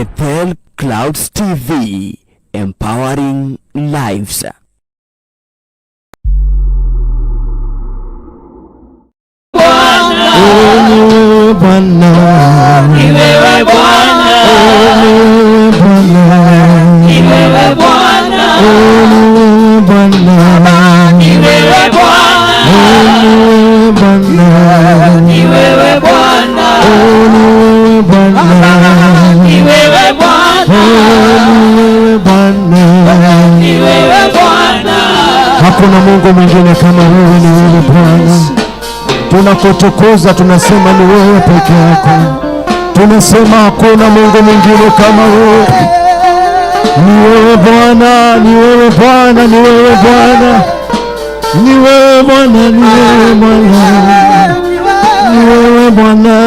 Bethel Clouds TV, empowering lives. Wewe Bwana, Ni wewe Bwana, wewe Bwana, ni wewe Bwana, wewe Bwana, ni wewe Bwana, wewe Bwana, ni wewe Bwana, wewe Bwana, ni wewe Bwana, wewe Bwana. Ni wewe Bwana. Hakuna Mungu mwingine kama wewe, ni wewe Bwana. Tunakutukuza, tunasema ni wewe peke yako. Tunasema hakuna Mungu mwingine kama wewe. Ni wewe Bwana, ni wewe Bwana, ni wewe Bwana, ni wewe Bwana, ni wewe Bwana, ni wewe Bwana,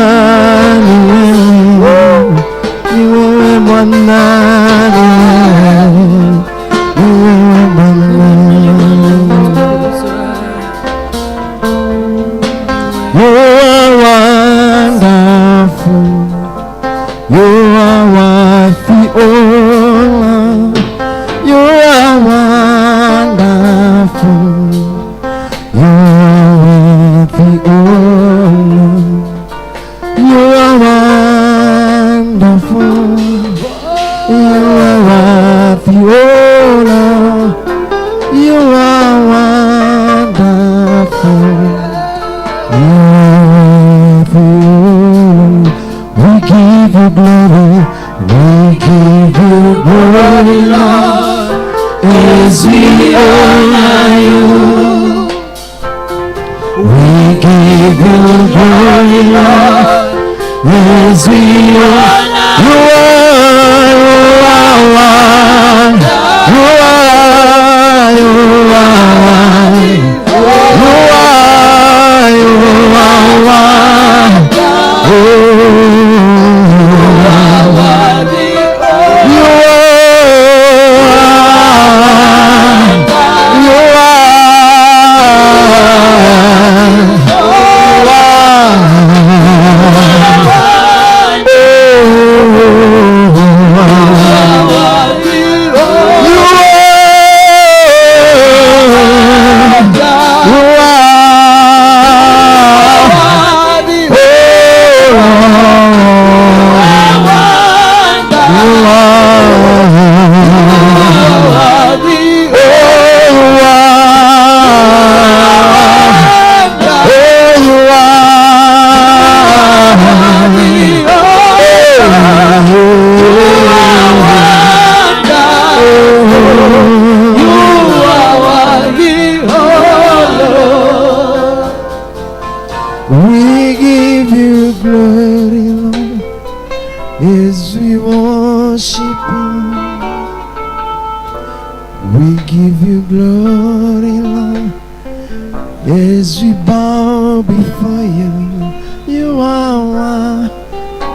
ni wewe, ni wewe Bwana, ni wewe, ni wewe Bwana. You are wonderful. You are worthy, oh Lord. You are wonderful. You are worthy, oh Lord. You are wonderful. You are worthy, oh Lord. You are wonderful. You are worthy, oh Lord. We give you glory. We give you glory, Lord, as we honor you. We give you glory, Lord, as we honor you. Are, you are one. You are, you are one. You are, you are one. Oh, you are, you are, you are. Oh, you are, you are. Oh, you are. Oh, you are. Oh, you are. Oh. We give you glory, Lord, as we worship you. We give you glory, Lord, as we bow before you. You are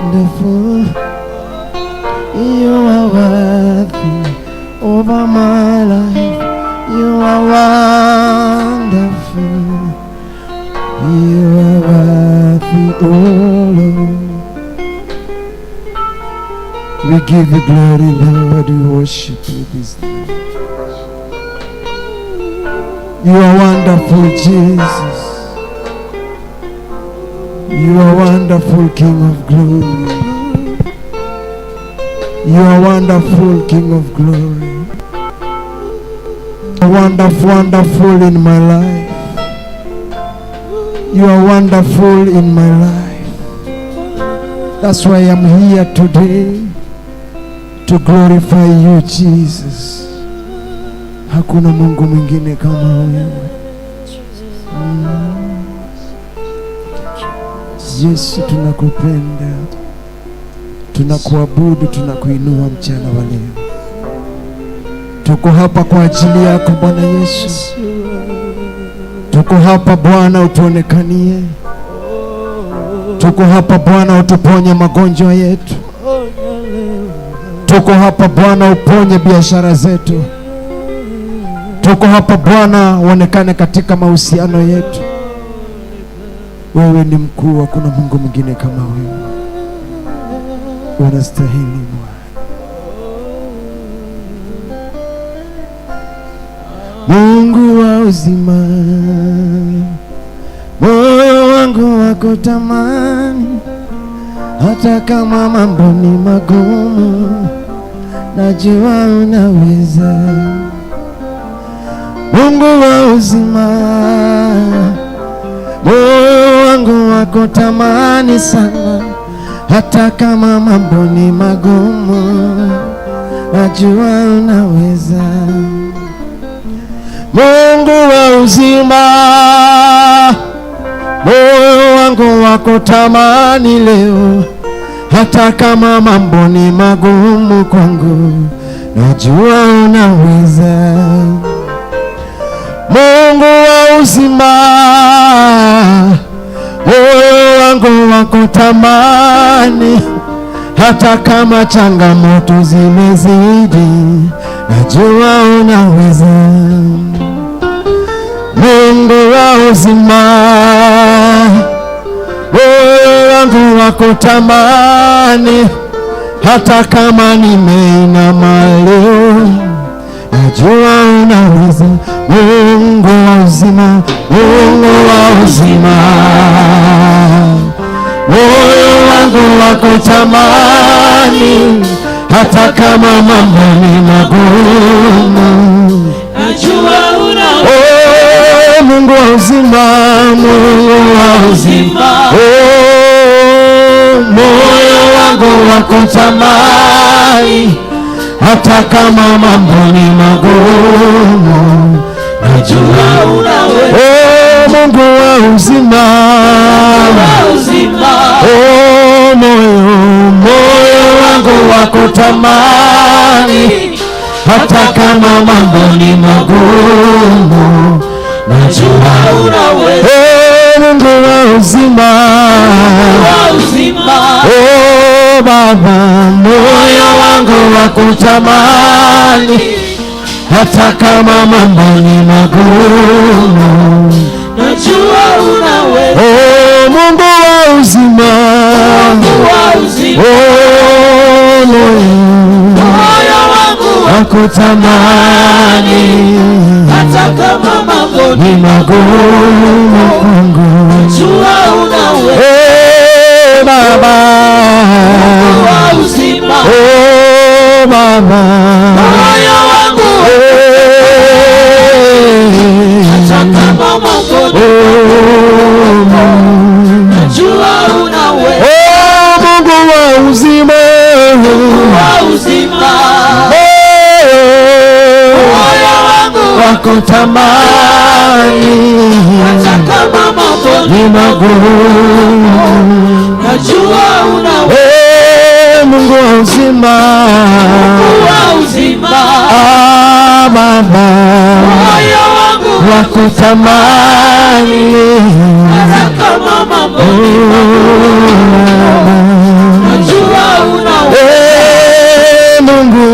wonderful. You are worthy over my life. You are wonderful. You are worthy, oh Lord. We give you glory, Lord. We worship you this day. You are wonderful, Jesus. You are wonderful, King of glory. You are wonderful, King of glory. Wonderful, wonderful in my life. You are wonderful in my life. That's why I'm here today to glorify you, Jesus. Hakuna Mungu mwingine kama wewe. Yesu, tunakupenda, tunakuabudu, tunakuinua mchana wa leo. Tuko hapa kwa ajili yako, Bwana Yesu. Tuko hapa, Bwana, utuonekanie. Tuko hapa, Bwana, utuponye magonjwa yetu. Tuko hapa, Bwana, uponye biashara zetu. Tuko hapa, Bwana, uonekane katika mahusiano yetu. Wewe ni mkuu, hakuna Mungu mwingine kama wewe. Unastahili, Bwana. uzima, moyo wangu wakutamani, hata kama mambo ni magumu, najua unaweza. Mungu wa uzima, moyo wangu wakutamani sana, hata kama mambo ni magumu, najua unaweza. Mungu wa uzima, moyo wangu wakutamani leo, hata kama mambo ni magumu kwangu, najua unaweza. Mungu wa uzima, moyo wangu wakutamani, hata kama changamoto zimezidi, najua unaweza. Mungu wa uzima, moyo wangu wakutamani, hata kama nimeinama leo, najua unaweza. Mungu wa uzima, Mungu wa uzima, moyo wangu wakutamani, hata kama mambo ni magumu, Najua unaweza. Oh, Mungu wa uzima, Mungu wa uzima, oh, moyo wangu wakutamani, hata kama mambo ni magumu, najua Unaweza. Oh, Mungu wa uzima, Wa uzima. oh, moyo wangu wakutamani, hata kama mambo ni magumu, najua Unaweza. Oh, Mungu wa uzima, Wa uzima. oh Baba, moyo wangu wakutamani, hata kama mambo ni magumu, Najua unaweza. oh Mungu wa uzima, Wa uzima. oh moyo Moyo wangu wakutamani, hata kama mambo ni magumu kwangu, najua unaweza. oh Baba, Wa uzima. oh Baba, Moyo wangu eh, hata kama mambo oh, najua unaweza. oh Mungu wa uzima, Wa uzima. oh, Moyo wangu wakutamani, hata kama mambo ni magumu, najua unaweza. oh Mungu wa uzima, Wa uzima. ah Baba, Moyo wangu wakutamani, hata kama mambo oh Baba, najua unaweza. eh, Mungu,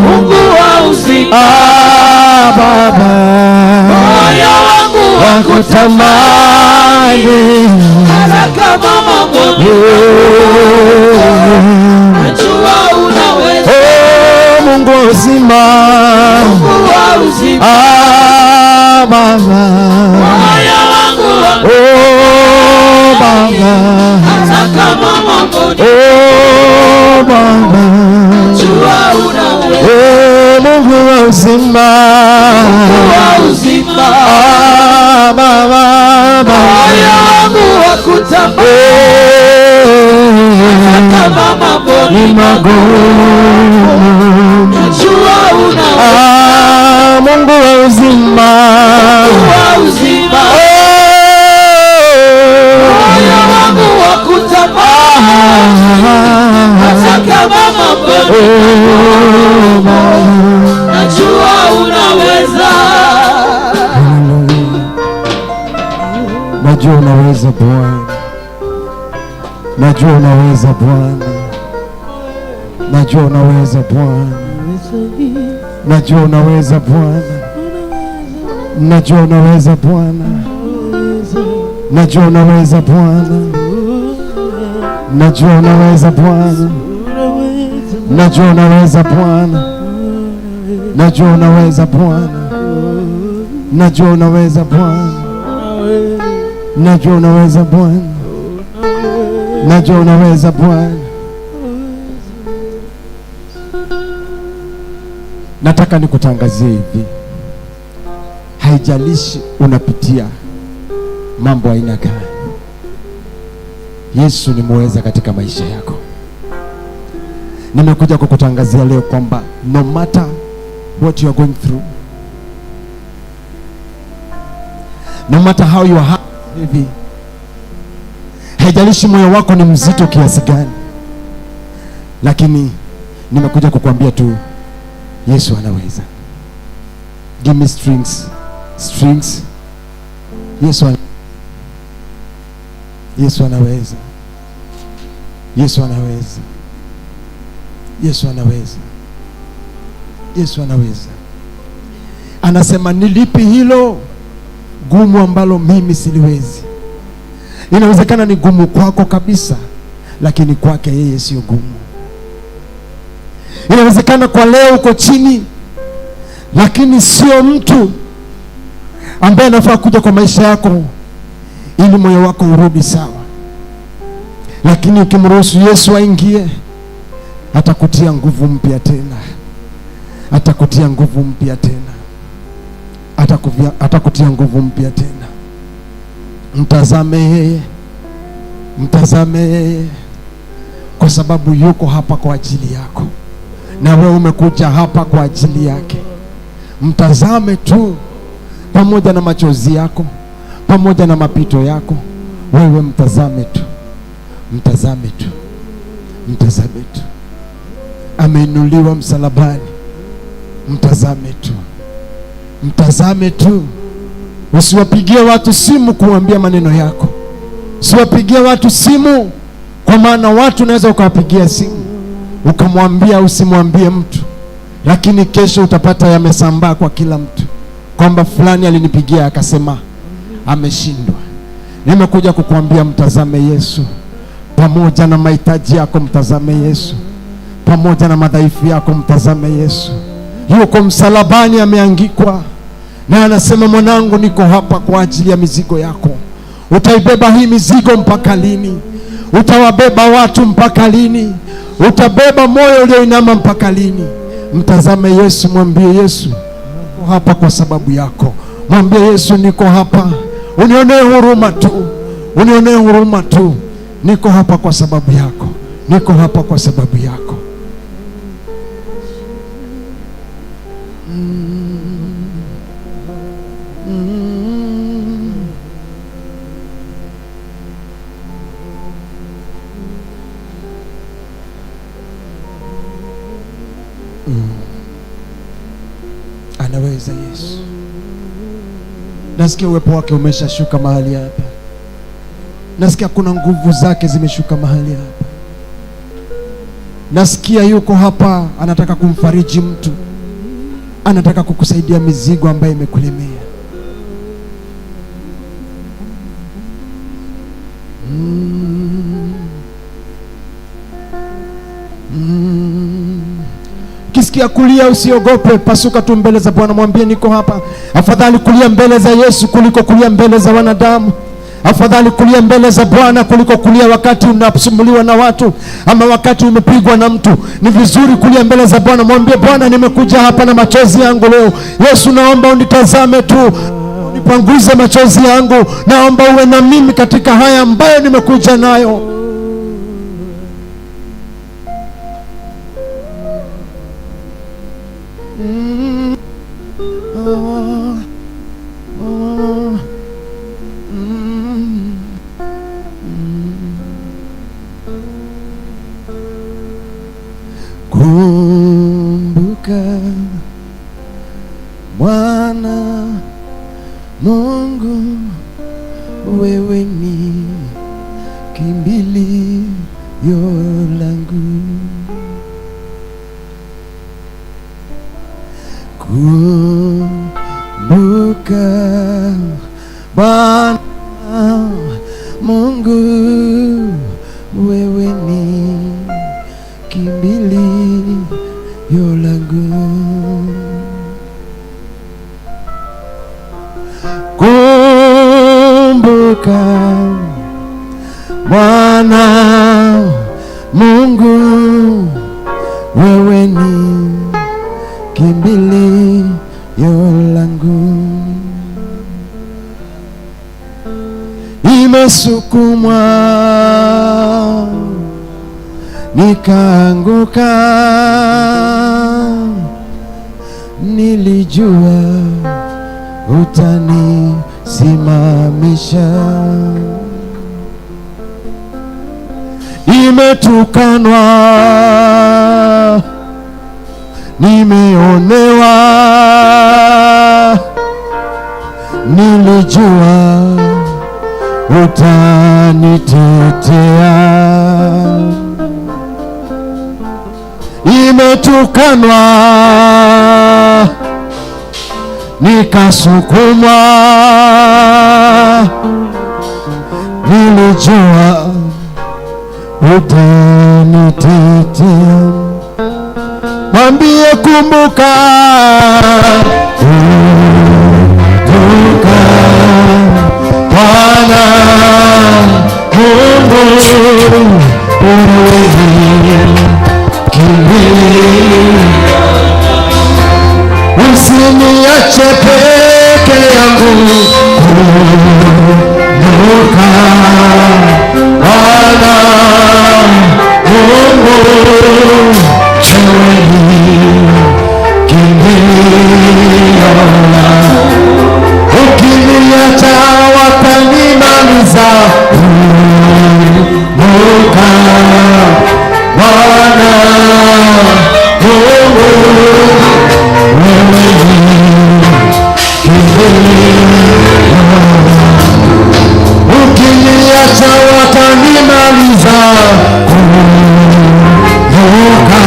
Mungu wa uzima. ah Baba, Moyo wangu wakutamani, hata kama mambo eh, najua unaweza. oh Mungu wa uzima, Mungu wa uzima. ah Baba, Moyo wangu oh Baba, hata kama mambo oh Baba, najua unaweza. oh Mungu wa uzima, Wa uzima. ah Baba, Baba, Moyo wangu wakutamani eh, kama mambo ni magumu, najua unaweza. ah Mungu wa uzima, Wa uzima. oh, Moyo wangu wakutamani hata kama mambo oh Baba. najua unaweza. Najua unaweza Bwana, najua unaweza Bwana, najua unaweza Bwana, najua unaweza Bwana, najua unaweza Bwana, najua unaweza Bwana, najua unaweza Bwana, najua unaweza Bwana, najua unaweza Bwana. Najua unaweza Bwana, najua unaweza Bwana, najua unaweza Bwana. Nataka nikutangazie hivi, haijalishi unapitia mambo aina gani, Yesu ni muweza katika maisha yako. Nimekuja kukutangazia leo kwamba no matter what you are going through, no matter how you are heavy, haijalishi moyo wako ni mzito kiasi gani, lakini nimekuja kukuambia tu Yesu anaweza. Give me strings, strings. Yesu anaweza. Yesu anaweza. Yesu anaweza. Yesu anaweza. Anasema nilipi hilo gumu ambalo mimi siliwezi? Inawezekana ni gumu kwako kabisa, lakini kwake yeye sio gumu. Inawezekana kwa leo uko chini, lakini sio mtu ambaye anafaa kuja kwa maisha yako ili moyo wako urudi sawa. Lakini ukimruhusu Yesu aingie, atakutia nguvu mpya tena, atakutia nguvu mpya tena, atakutia nguvu mpya tena. Mtazame yeye, mtazame yeye, kwa sababu yuko hapa kwa ajili yako, na wewe umekuja hapa kwa ajili yake. Mtazame tu, pamoja na machozi yako, pamoja na mapito yako, wewe mtazame tu, mtazame tu, mtazame tu. Ameinuliwa msalabani, mtazame tu, mtazame tu. Usiwapigie watu simu kuambia maneno yako, usiwapigie watu simu, kwa maana watu unaweza ukawapigia simu ukamwambia usimwambie mtu, lakini kesho utapata yamesambaa kwa kila mtu kwamba fulani alinipigia akasema ameshindwa. Nimekuja kukuambia mtazame Yesu, pamoja na mahitaji yako mtazame Yesu, pamoja na madhaifu yako mtazame Yesu. Yuko msalabani ameangikwa, na anasema mwanangu, niko hapa kwa ajili ya mizigo yako. Utaibeba hii mizigo mpaka lini? Utawabeba watu mpaka lini? Utabeba moyo ulioinama mpaka lini? Mtazame Yesu, mwambie Yesu, niko hapa kwa sababu yako. Mwambie Yesu, niko hapa, unionee huruma tu, unionee huruma tu. Niko hapa kwa sababu yako, niko hapa kwa sababu yako. Anaweza Yesu. Nasikia uwepo wake umeshashuka mahali hapa. Nasikia kuna nguvu zake zimeshuka mahali hapa. Nasikia yuko hapa, anataka kumfariji mtu, anataka kukusaidia mizigo ambayo imekulemea. Ukisikia kulia usiogope, pasuka tu mbele za Bwana, mwambie niko hapa. Afadhali kulia mbele za Yesu kuliko kulia mbele za wanadamu. Afadhali kulia mbele za Bwana kuliko kulia wakati unasumbuliwa na watu ama wakati umepigwa na mtu. Ni vizuri kulia mbele za Bwana, mwambie Bwana, nimekuja hapa na machozi yangu leo. Yesu, naomba unitazame tu, unipanguze machozi yangu. Naomba uwe na mimi katika haya ambayo nimekuja nayo. Kumbuka Bwana Mungu, wewe ni kimbilio langu. Kumbuka Bwana Mungu, wewe ni kimbilio langu. Kumbuka Bwana Mungu, wewe ni kimbilio langu. Nimesukumwa nikaanguka, nilijua utanisimamisha. Nimetukanwa, nimeonewa, nilijua utanitetea. Nimetukanwa, nikasukumwa, nilijua utanitetea. Mwambie kumbuka, kumbuka Bwana Mungu, wewe kimbilio. Usiniache peke yangu, kumbuka Bwana Mungu, wewe kimbilio langu. Ukiniacha watanimaliza, kumbuka Bwana Mungu, wewe kimbilio langu. Ukiniacha watanimaliza, kumbuka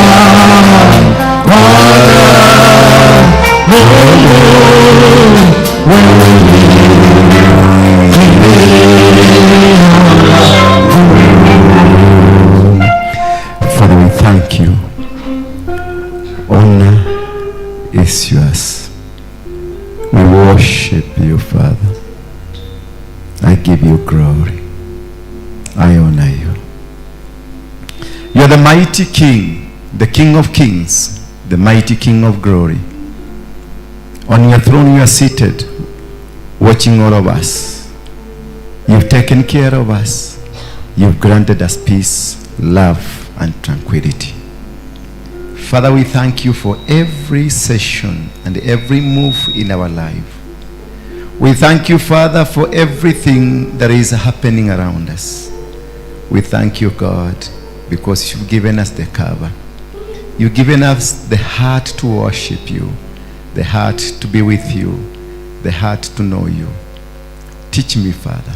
Bwana Mungu, wewe kimbilio langu. Father, we thank you. Honor is yours. We worship you, Father. I give you glory. I honor you. You are the mighty King, the King of kings, the mighty King of glory. On your throne you are seated, watching all of us. You've taken care of us. You've granted us peace, love, and tranquility. Father, we thank you for every session and every move in our life. We thank you, Father, for everything that is happening around us. We thank you, God, because you've given us the cover. You've given us the heart to worship you, the heart to be with you, the heart to know you. Teach me, Father,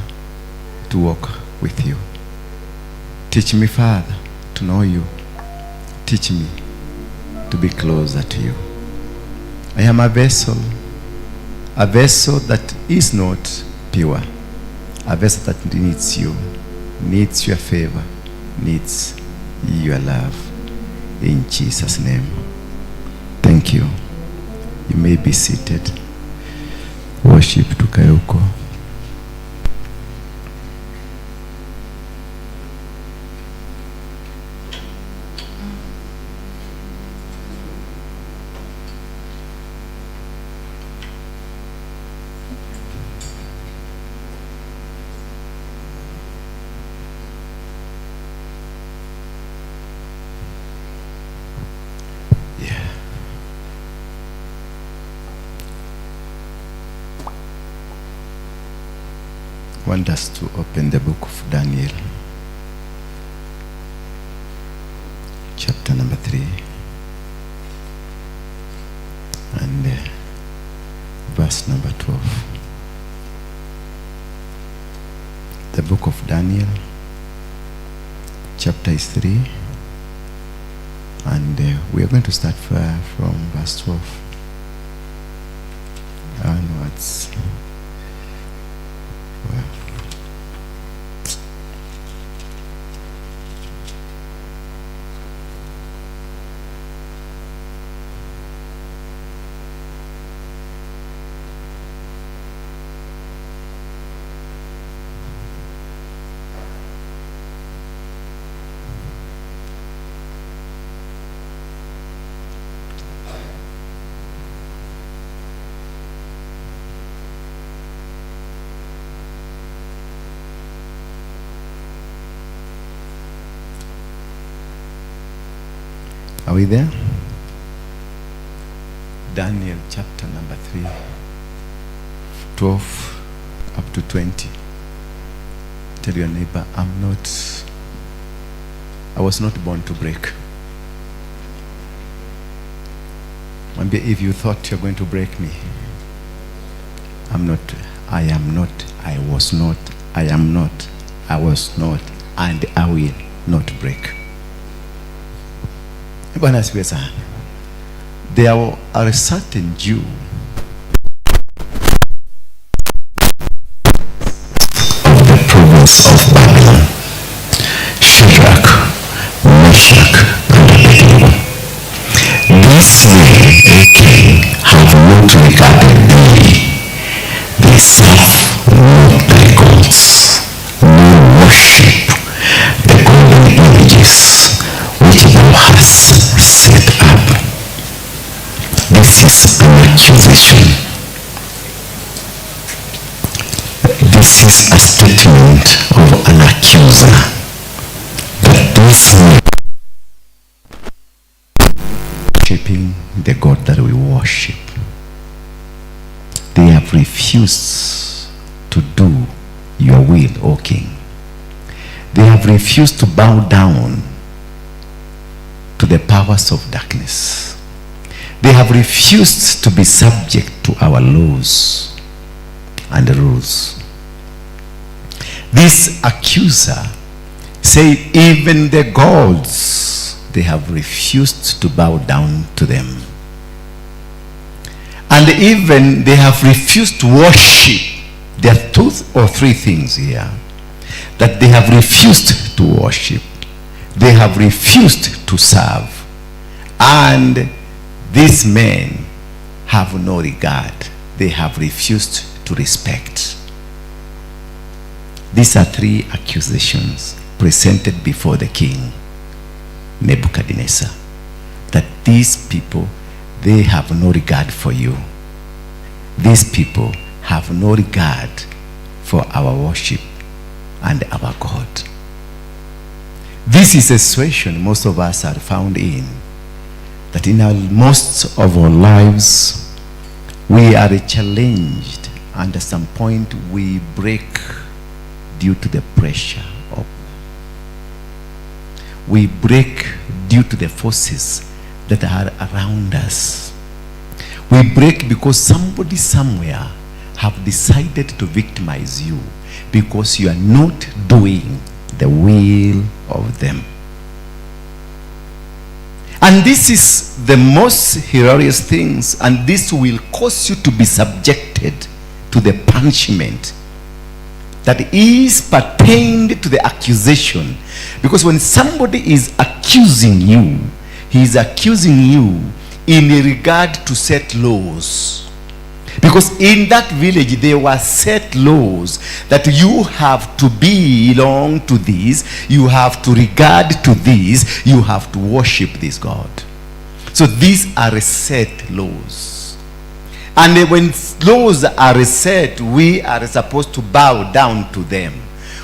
to walk with you. Teach me, Father, to know you. Teach me to be closer to you. I am a vessel that is not pure, a vessel that needs you, needs your favor, needs your love. In Jesus' name. Thank you. You may be seated. Worship tukae huko. Yeah. Want us to open the book of Daniel, chapter number 3, and verse number 12. The book of Daniel, chapter is 3, and we are going to start from verse 12 onwards. Wow. We there? Daniel chapter number 3, 12 up to 20. Tell your neighbor, I was not born to break. Mwambie, if you thought you're going to break me, I'm not, I am not, I was not, I am not, I was not, and I will not break. Bwana asifiwe sana. There are a certain Jew of the province of Babylon, Shadrach, Meshach, and Abednego. These men, O king, have not regarded thee. They serve not thy gods, nor worship the golden images which thou hast set up. This is an accusation. This is a statement of an accuser, that this man worshiping the God that we worship. They have refused to do your will, O king. They have refused to bow down to the powers of darkness. They have refused to be subject to our laws and rules. This accuser said even the gods, they have refused to bow down to them. And even they have refused to worship. There are two or three things here that they have refused to worship. They have refused to serve. And these men have no regard. They have refused to respect. These are three accusations presented before the king, Nebuchadnezzar, that these people, they have no regard for you. These people have no regard for our worship and our God. This is a situation most of us are found in, that in most of our lives, we are challenged, and at some point we break due to the pressure of. We break due to the forces that are around us. We break because somebody somewhere have decided to victimize you because you are not doing the will of them. And this is the most hilarious things, and this will cause you to be subjected to the punishment that is pertained to the accusation. Because when somebody is accusing you, he is accusing you in regard to set laws. Because in that village there were set laws that you have to belong to this, you have to regard to this, you have to worship this God. So these are set laws. And when laws are set, we are supposed to bow down to them.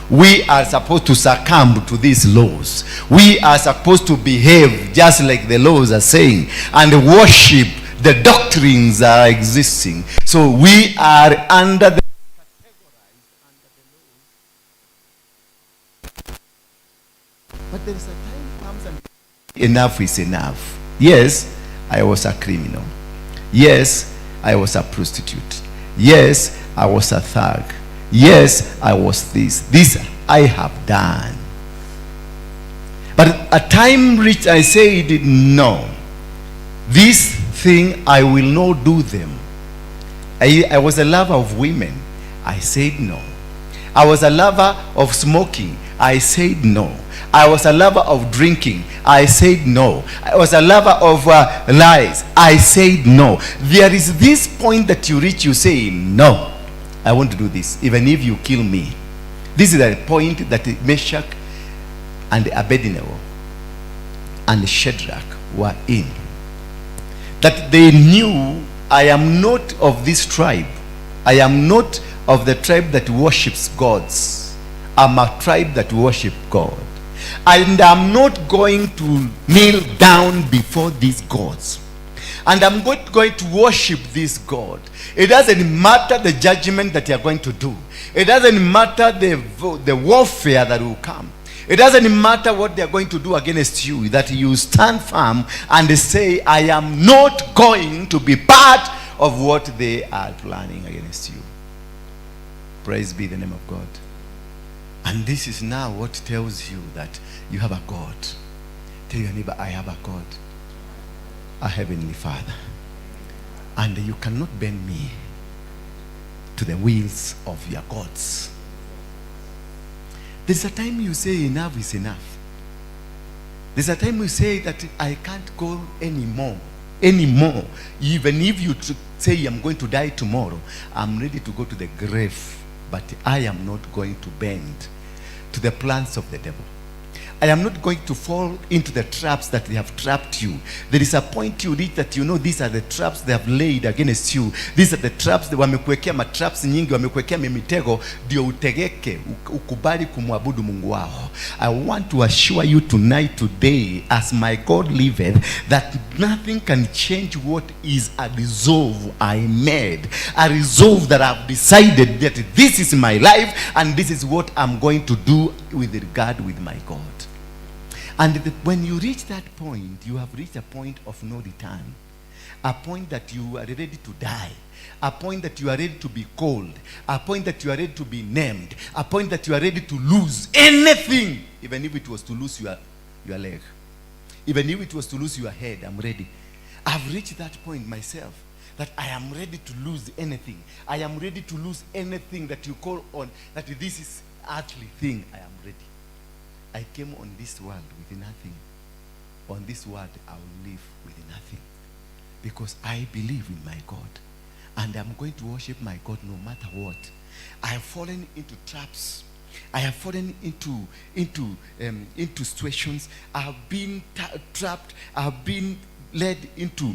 We are supposed to succumb to these laws. We are supposed to behave just like the laws are saying and worship the doctrines that are existing. So we are under the But there is a time comes and enough is enough. Yes, I was a criminal. Yes, I was a prostitute. Yes, I was a thug. Yes, I was this. This I have done. But a time reached, I said, no. This thing, I will not do them. I was a lover of women. I said no. I was a lover of smoking. I said no. I was a lover of drinking. I said no. I was a lover of lies. I said no. There is this point that you reach, you say, no, I want to do this, even if you kill me. This is the point that Meshach and Abednego and Shadrach were in. That they knew, I am not of this tribe. I am not of the tribe that worships gods. I'm a tribe that worships God. And I'm not going to kneel down before these gods. And I'm not going to worship this God. It doesn't matter the judgment that you are going to do. It doesn't matter the warfare that will come. It doesn't matter what they are going to do against you, that you stand firm and say, "I am not going to be part of what they are planning against you." Praise be the name of God. And this is now what tells you that you have a God. Tell your neighbor, "I have a God, a heavenly Father. And you cannot bend me to the wills of your gods." There's a time you say enough is enough. There's a time you say that I can't go anymore. Anymore. Even if you say I'm going to die tomorrow, I'm ready to go to the grave. But I am not going to bend to the plans of the devil. I am not going to fall into the traps that they have trapped you. There is a point you reach that you know these are the traps they have laid against you. These are the traps that wamekuwekea, matraps nyingi, wamekuwekea mitego ndio utegeke ukubali kumwabudu Mungu wao. I want to assure you tonight, today, as my God liveth, that nothing can change what is a resolve I made. A resolve that I've decided that this is my life and this is what I'm going to do with regard with my God. And when you reach that point, you have reached a point of no return. A point that you are ready to die. A point that you are ready to be called. A point that you are ready to be named. A point that you are ready to lose anything. Even if it was to lose your leg. Even if it was to lose your head, I'm ready. I've reached that point myself, that I am ready to lose anything. I am ready to lose anything that you call on, that this is earthly thing. I am ready. I came on this world with nothing. On this world, I will live with nothing. Because I believe in my God. And I'm going to worship my God no matter what. I have fallen into traps. I have fallen into situations. I have been trapped. I have been led into,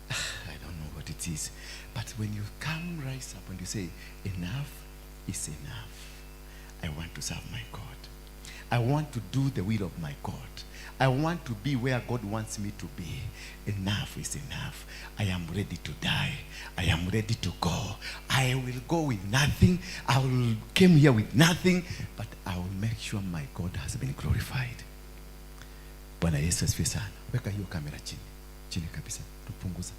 I don't know what it is. But when you come, rise up and you say, "Enough is enough. I want to serve my God. I want to do the will of my God. I want to be where God wants me to be. Enough is enough. I am ready to die. I am ready to go. I will go with nothing. I will came here with nothing, but I will make sure my God has been glorified." Bwana Yesu asifiwe sana. Weka hiyo kamera chini. Chini kabisa. Tupunguza.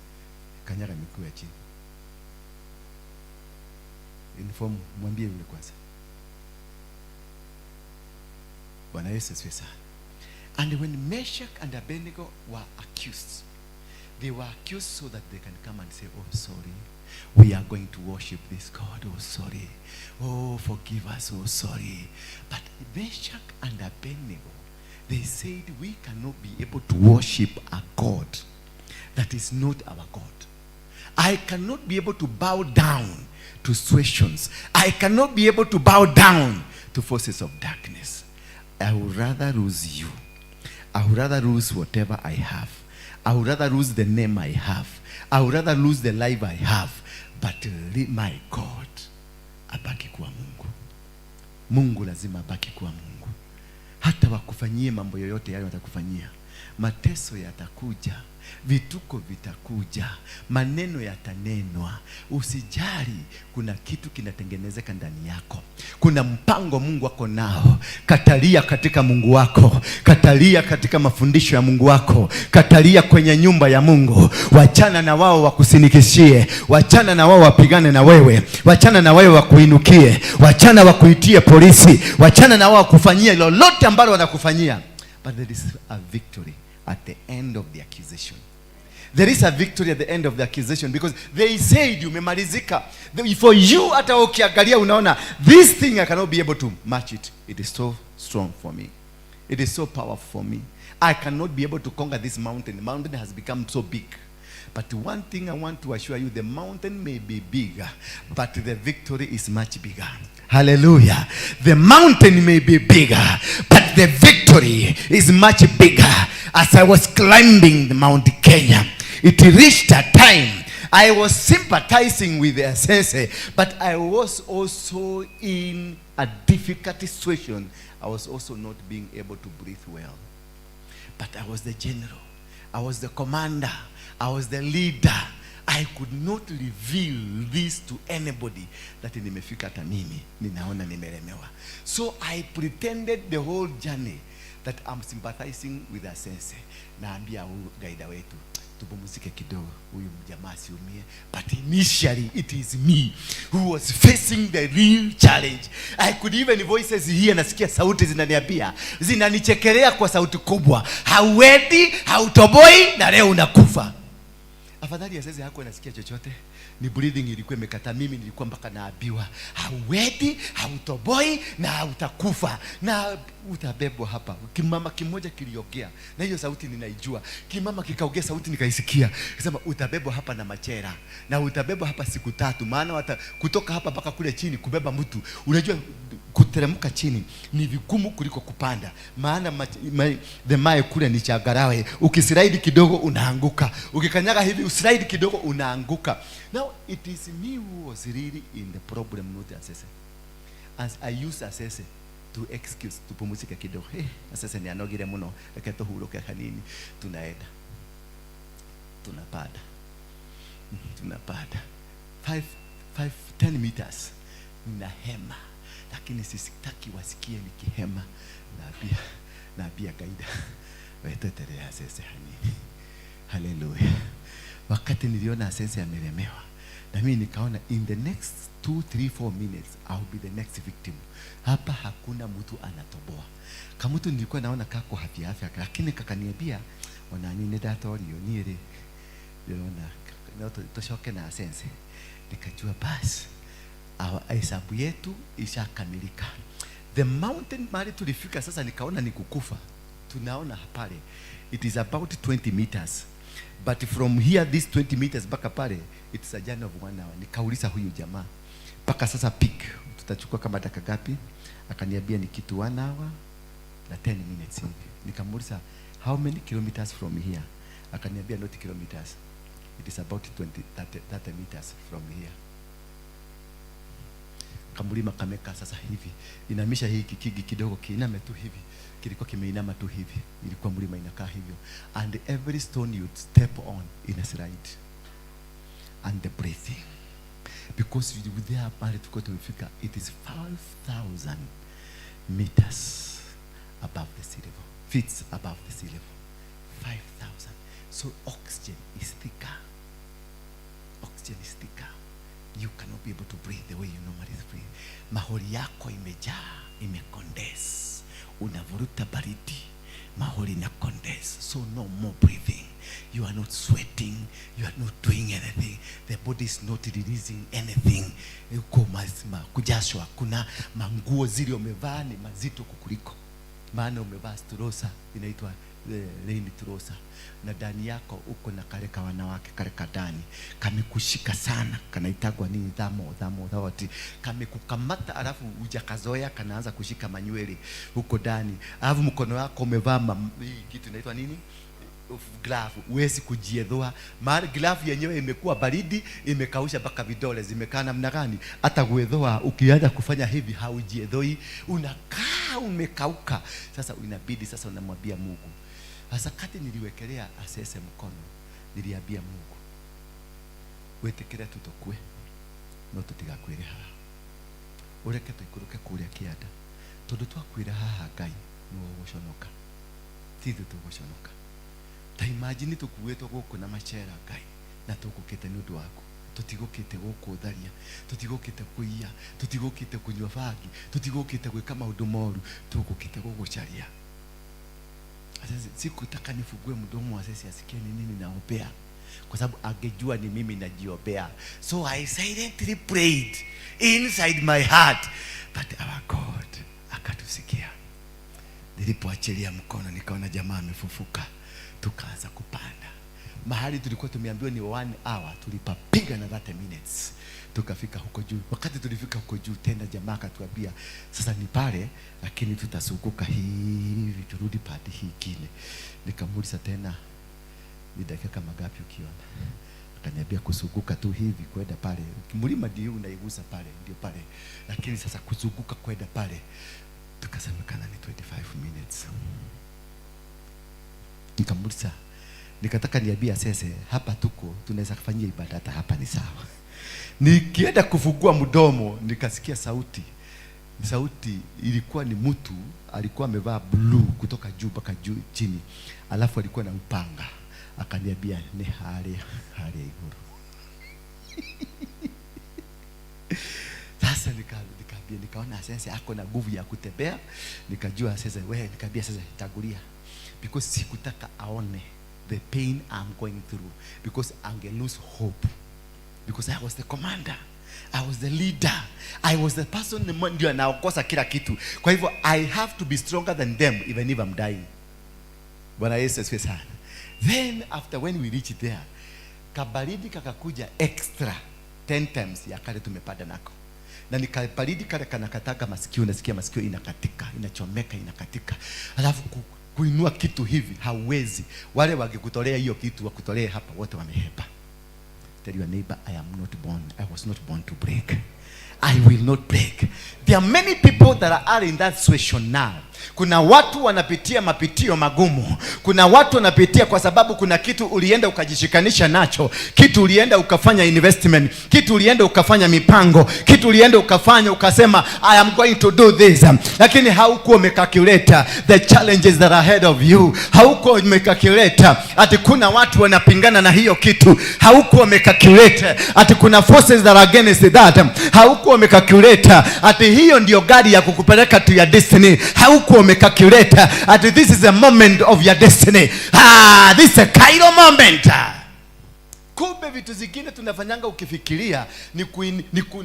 Kanyaga miguu ya chini. Inform, mwambie yule kwanza. Bwana Yesu asifiwe sana. And when Meshach and Abednego were accused, they were accused so that they can come and say, "Oh, sorry, we are going to worship this God. Oh, sorry. Oh, forgive us. Oh, sorry." But Meshach and Abednego, they said, "We cannot be able to worship a God that is not our God. I cannot be able to bow down to situations. I cannot be able to bow down to forces of darkness. I would rather lose you. I would rather lose whatever I have. I would rather lose the name I have. I would rather lose the life I have. But my God abaki kuwa Mungu." Mungu lazima abaki kuwa Mungu. Hata wakufanyie mambo yoyote yale watakufanyia. Mateso yatakuja, vituko vitakuja, maneno yatanenwa. Usijali, kuna kitu kinatengenezeka ndani yako. Kuna mpango Mungu ako nao. Katalia katika Mungu wako, katalia katika mafundisho ya Mungu wako, katalia kwenye nyumba ya Mungu. Wachana na wao wakusinikishie, wachana na wao wapigane na wewe, wachana na wewe wakuinukie, wachana wakuitie polisi, wachana na wao wakufanyie lolote ambalo wanakufanyia. But there is a victory at the end of the accusation. There is a victory at the end of the accusation because they said umemalizika. For you, hata ukiangalia unaona this thing, I cannot be able to match it. It is so strong for me. It is so powerful for me. I cannot be able to conquer this mountain. The mountain has become so big. But one thing I want to assure you, the mountain may be bigger, but the victory is much bigger. Hallelujah. The mountain may be bigger, but the victory is much bigger. As I was climbing the Mount Kenya, it reached a time I was sympathizing with the Asese, but I was also in a difficult situation. I was also not being able to breathe well. But I was the general. I was the commander. I was the leader. I could not reveal this to anybody that nimefika hata mimi ninaona nimelemewa. So I pretended the whole journey that I'm sympathizing with Asese. Naambia huyu guide wetu, tupumzike kidogo, huyu jamaa asiumie. But initially it is me who was facing the real challenge. I could even voices here, nasikia sauti zinaniambia, zinanichekelea kwa sauti kubwa, hauendi, hautoboi na leo unakufa. Afadhali Asese hakuwa nasikia chochote, ni breathing ilikuwa imekata. Mimi nilikuwa mpaka naambiwa hauendi, hautoboi na hautakufa na utabebwa hapa. Kimama kimoja kiliongea na hiyo sauti ninaijua. Kimama kikaongea, sauti nikaisikia, kasema utabebwa hapa na machera na utabebwa hapa siku 3, maana kutoka hapa mpaka kule chini kubeba mtu, unajua kuteremka chini ni vigumu kuliko kupanda, maana the mawe kule ni changarawe. Ukislide kidogo unaanguka, ukikanyaga hivi uslide kidogo unaanguka. Now it is me who was really in the problem, not Asese. As I use Asese to excuse tupumzike kidogo. Hey, Asese ni anogire muno, reke tuhuruke hanini. Tunaenda tunapanda, tunapanda 5 5 10 meters, nina hema, lakini sisitaki wasikie nikihema. Naambia guide wetetere Asese hanini. Haleluya. Wakati niliona Asese amelemewa, na mimi nikaona in the next 2 3 4 minutes I'll be the next victim. Hapa hakuna mtu anatoboa. Kamutu nilikuwa naona kako afya afya, lakini kakaniambia ona ni ndatorio niĩ rĩ ndĩrona no tucoke na Asese. Nikajua basi hesabu yetu ishakamilika. The mountain mahali tulifika sasa, nikaona ni kukufa. Tunaona pale it is about 20 meters, but from here this 20 meters mpaka pale it's a journey of 1 hour. Nikauliza huyu jamaa, mpaka sasa peak tutachukua kama dakika ngapi? Akaniambia ni kitu 1 hour na 10 minutes hivi. Nikamuuliza how many kilometers from here? Akaniambia not kilometers, it is about 20 30, 30 meters from here. Kamlima kameka sasa hivi, inamisha hii kikigi kidogo, kiiname tu hivi, kilikuwa kimeinama tu hivi, ilikuwa mlima inakaa hivyo, and every stone you step on ina slide, and the breathing, because you there pale tulikuwa tumefika, it is 5000 meters above the sea level, feet above the sea level, 5000. So oxygen is thicker, oxygen is thicker. You cannot be able to breathe the way you normally breathe. Mahori yako imejaa, imecondense, unavuruta baridi, mahori na condense, so no more breathing. You are not sweating, you are not doing anything, the body is not releasing anything. Uko mazima kujashwa, kuna manguo zile umevaa ni mazito kukuliko, maana umevaa trouser inaitwa rain trouser, na ndani yako uko na kale ka wanawake kale kadani kamekushika sana, kanaitagwa nini, thamo thamo thawati, kamekukamata, alafu hujakazoea kanaanza kushika manywele huko ndani, alafu mkono wako umevaa hii kitu inaitwa nini, glove, huwezi kujiedhoa, maana glove yenyewe imekuwa baridi, imekausha mpaka vidole zimekaa namna gani, hata kuedhoa ukianza kufanya hivi haujiedhoi, unakaa umekauka. Sasa inabidi sasa unamwambia Mungu. Sasa kati niliwekelea Asese mkono, niliambia Mungu, wetekere tutokue no tutigakwire haha, ureke tuikũrũke kũrĩa kĩanda, tondũ twakwĩra haha Ngai nĩwe ũgũconoka, ti ithuĩ tũgũconoka. Ta imagine tũkuĩtwo gũkũ na macera Ngai, na tũgũkĩte nĩ ũndũ waku, tũtigũkĩte gũkũ tharia, tũtigũkĩte kũiya, tũtigũkĩte kũnyua bangi, tũtigũkĩte gwĩka maũndũ moru, tũgũkĩte gũgũcaria. Sasa sikutaka nifungue mdomo Asese asikie ni nini naombea, kwa sababu angejua ni mimi najiombea. So I silently prayed inside my heart, but our God akatusikia. Nilipoachilia mkono nikaona jamaa amefufuka, tukaanza kupanda. Mahali tulikuwa tumeambiwa ni 1 hour, tulipapiga na 30 minutes tukafika huko juu. Wakati tulifika huko juu tena jamaa akatuambia sasa ni pale, lakini tutazunguka hivi turudi pande hii ingine. Nikamuuliza tena ni dakika kama ngapi ukiona? Akaniambia kuzunguka tu hivi kwenda pale, mlima ndio unaigusa pale, ndio pale, lakini sasa kuzunguka kwenda pale tukasemekana ni 25 minutes. Nikamuuliza, nikataka niambie sasa, hapa tuko tunaweza kufanyia ibada hata hapa ni sawa. Nikienda kufungua mdomo nikasikia sauti. Sauti ilikuwa ni mtu alikuwa amevaa blue kutoka juu mpaka juu chini, alafu alikuwa na upanga. Akaniambia ni haria haria iguru. Sasa nikaambia, nikaona sasa ako na nguvu ya kutembea, nikajua sasa wewe, nikaambia sasa tangulia, because sikutaka aone the pain I'm going through, because ange lose hope, because I was the commander, I was the leader, I was the person ndio anaokosa kila kitu. Kwa hivyo I have to be stronger than them even if I'm dying. Bwana Yesu asifiwe sana. Then after when we reach there, kabaridi kakakuja extra 10 times ya kale tumepanda nako. Na ni kabaridi kale kanakataga masikio, nasikia masikio inakatika, inachomeka, inakatika. Alafu kuinua kitu hivi hauwezi. Wale wakikutolea hiyo kitu wakutolea hapa wote wamehepa. Tell your neighbor, I am not born. I was not born to break. I will not break. There are many people that are in that situation now. Kuna watu wanapitia mapitio magumu. Kuna watu wanapitia kwa sababu kuna kitu ulienda ukajishikanisha nacho, kitu ulienda ukafanya investment, kitu ulienda ukafanya mipango, kitu ulienda ukafanya ukasema I am going to do this, lakini haukuwa umecalculate the challenges that are ahead of you. Haukuwa umecalculate ati kuna watu wanapingana na hiyo kitu. Haukuwa umecalculate ati kuna forces that are against that. Haukuwa umecalculate ati hiyo ndio gari ya kukupeleka to your destiny. Haukuwa umecalculate ati this is a moment of your destiny. This is a kairos moment. Kumbe vitu zingine tunafanyanga ukifikiria ni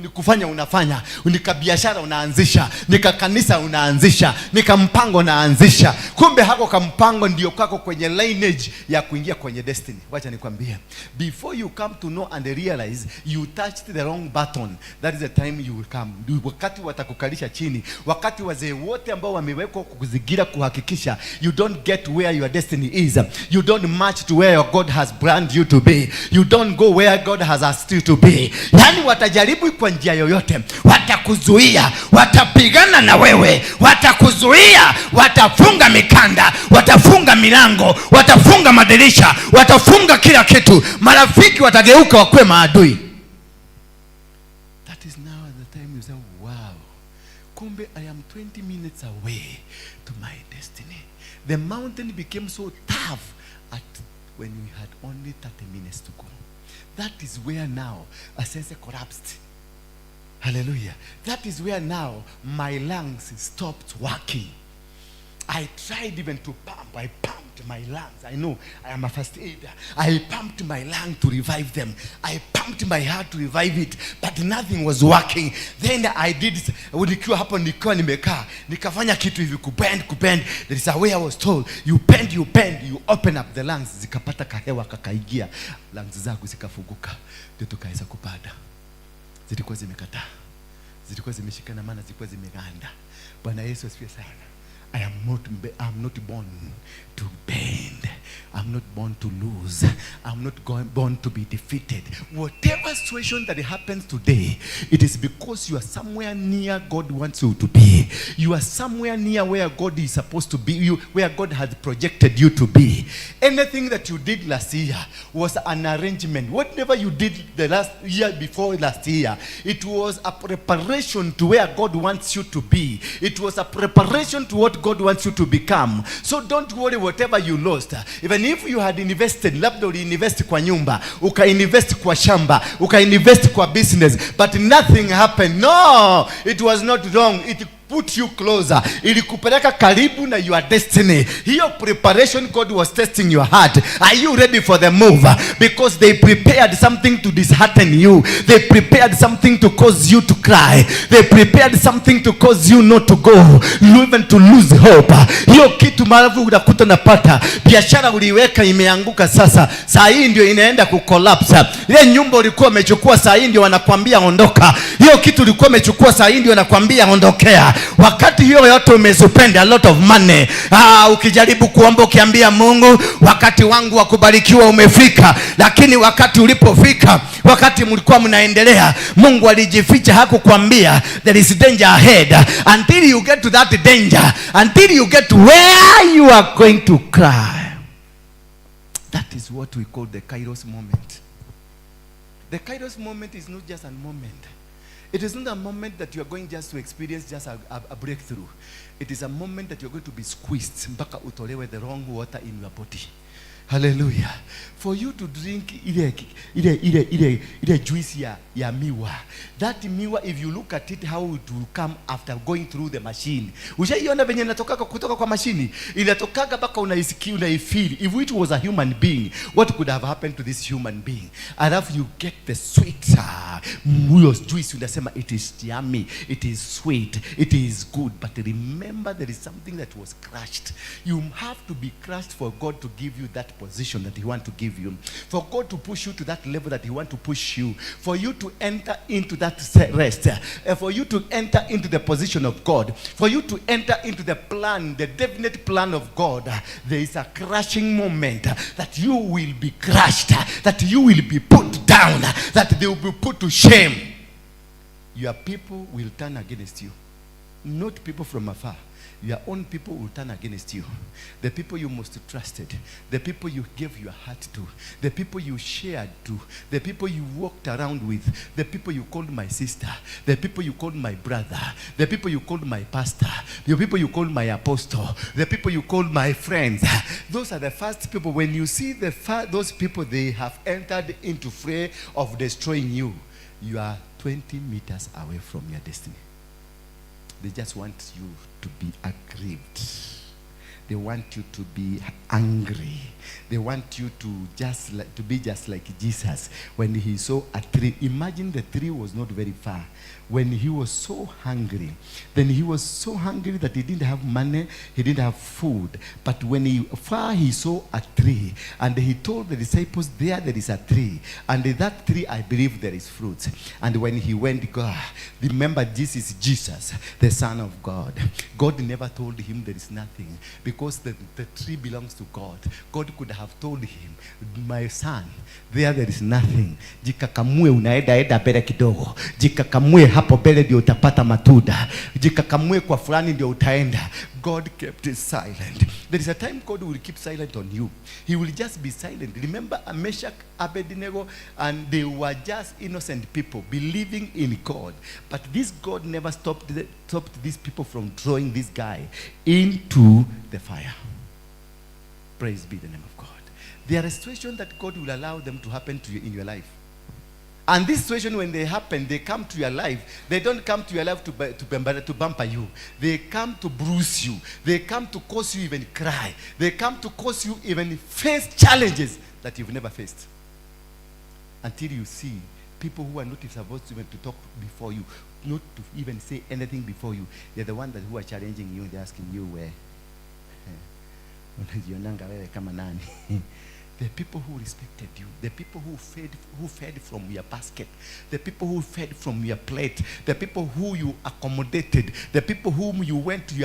kufanya unafanya, ni kabiashara unaanzisha, ni kakanisa unaanzisha, ni kampango unaanzisha. Kumbe hako kampango ndio kako kwenye lineage ya kuingia kwenye destiny. Wacha nikwambie, before you come to know and realize you touched the wrong button, that is the time you will come. Wakati watakukalisha chini, wakati wazee wote ambao wamewekwa kukuzingira kuhakikisha you don't get where your destiny is, you don't match to where your God has planned you to be, you don't go where God has asked you to be. Yani watajaribu kwa njia yoyote, watakuzuia, watapigana na wewe, watakuzuia, watafunga mikanda, watafunga milango, watafunga madirisha, watafunga kila kitu. Marafiki watageuka wakuwe maadui. That is now the time you say, wow, kumbe I am 20 minutes away to my destiny. The mountain became so tough at when we had only 30 minutes to go. That is where now Asese collapsed. Hallelujah. That is where now my lungs stopped working. I tried even to pump. I pumped my lungs. I know I am a first aider. I pumped my lung to revive them. I pumped my heart to revive it, but nothing was working. Then I did, nikiwa hapo nikiwa nimekaa, nikafanya kitu hivi kubend, kubend. There is a way I was told, you bend, you bend, you open up the lungs. Zikapata kahewa kakaingia, lungs zangu zikafunguka, ndio tukaweza kupanda. Zilikuwa zimekataa, zilikuwa zimeshikana, maana zilikuwa zimeganda. Bwana Yesu asifiwe sana. I am not born to bend. I'm not born to lose. I'm not born to be defeated. Whatever situation that happens today, it is because you are somewhere near God wants you to be. You are somewhere near where God is supposed to be, you, where God has projected you to be. Anything that you did last year was an arrangement. Whatever you did the last year before last year, it was a preparation to where God wants you to be. It was a preparation to what God wants you to become. So don't worry whatever you lost. Even if you had invested, labda uliinvest kwa nyumba, ukainvest kwa shamba, ukainvest kwa business, but nothing happened. No, it was not wrong. It put you closer. Ilikupeleka karibu na your destiny. Hiyo preparation, God was testing your heart. Are you ready for the move? Because they prepared something to dishearten you. They prepared something to cause you to cry. They prepared something to cause you not to go, even to lose hope. Hiyo kitu marafu unakuta unapata biashara uliweka imeanguka, sasa saa hii ndio inaenda kucollapse. Ile nyumba ulikuwa umechukua saa hii ndio wanakwambia ondoka. Hiyo kitu ulikuwa umechukua saa hii ndio wanakwambia ondokea. Wakati hiyo yote umespend a lot of money, ukijaribu kuomba ukiambia Mungu, wakati wangu wa kubarikiwa umefika. Lakini wakati ulipofika, wakati mlikuwa mnaendelea, Mungu alijificha, hakukwambia there is danger ahead, until you get to that danger, until you get to where you are going to cry. That is what we call the Kairos moment. The Kairos moment is not just a moment. It is not a moment that you are going just to experience just a breakthrough. It is a moment that you are going to be squeezed mpaka utolewe the wrong water in your body. Hallelujah. For you to drink ile juice ya miwa. That miwa, if you look at it, how it will come after going through the machine. Ushaiona venye inatokaga kutoka kwa mashini? Inatokaga mpaka unaisikia, unaifeel. If it was a human being, what could have happened to this human being? Alafu you get the sweet huyo juice, unasema it is yummy, it is sweet, it is good. But remember, there is something that was crushed. You have to be crushed for God to give you that position that he want to give you, for God to push you to that level that he want to push you, for you to enter into that rest, for you to enter into the position of God, for you to enter into the plan, the definite plan of God. There is a crushing moment that you will be crushed, that you will be put down, that they will be put to shame. Your people will turn against you, not people from afar. Your own people will turn against you. The people you most trusted, the people you gave your heart to, the people you shared to, the people you walked around with, the people you called my sister, the people you called my brother, the people you called my pastor, the people you called my apostle, the people you called my friends. Those are the first people. When you see those people, they have entered into fray of destroying you. You are 20 meters away from your destiny. They just want you to be aggrieved. They want you to be angry. They want you to be just like Jesus when he saw a tree. Imagine, the tree was not very far. When he was so hungry, then he was so hungry that he didn't have money, he didn't have food. But when he far he saw a tree, and he told the disciples, There is a tree, and in that tree I believe there is fruit." And when he went, God, remember, this is Jesus, the Son of God. God never told him there is nothing, because the tree belongs to God. God could have told him, "My son, there is nothing. Jikakamue, unaenda enda mbele kidogo. Jikakamue hapo mbele ndio utapata matunda. Jikakamue kwa fulani ndio utaenda." God kept it silent. There is a time God will keep silent on you. He will just be silent. Remember Meshach, Abednego, and they were just innocent people believing in God. But this God never stopped these people from throwing this guy into the fire. Praise be the name of God. There are situations that God will allow them to happen to you in your life. And this situation, when they happen, they come to your life. They don't come to your life to bumper you. They come to bruise you. They come to cause you even cry. They come to cause you even face challenges that you've never faced. Until you see people who are not supposed to even to talk before you, not to even say anything before you, they're the one that who are challenging you. They're asking you, "Where? Unajionanga wewe kama nani?" The people who respected you, the people who fed from your basket, the people who fed from your plate, the people who you accommodated, the people whom you went to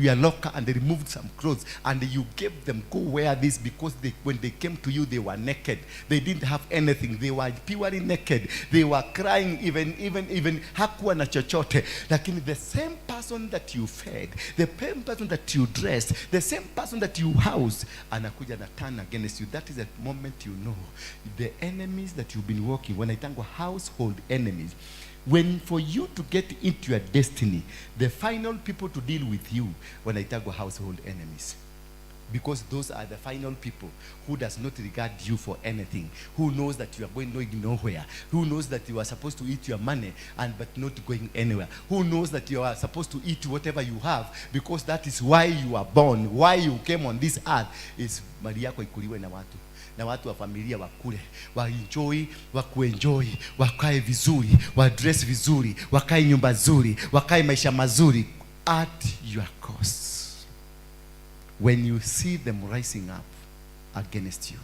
your locker and they removed some clothes and you gave them, "Go wear this," because when they came to you, they were naked. They didn't have anything. They were purely naked. They were crying, even hakuwa na chochote. Lakini the same person that you fed, the same person that you dressed, the same person that you housed, anakuja na turn against you. That is the moment you know the enemies that you've been working, when I talk household enemies, when for you to get into your destiny, the final people to deal with you, when I talk household enemies, because those are the final people who does not regard you for anything, who knows that you are going nowhere, who knows that you are supposed to eat your money and but not going anywhere, who knows that you are supposed to eat whatever you have because that is why you are born, why you came on this earth, is mali yako ikuliwe na watu wa familia, wakule, waenjoy, wakuenjoy, wakae vizuri, wadress vizuri, wakae nyumba nzuri, wakae maisha mazuri at your cost. When you see them rising up against you,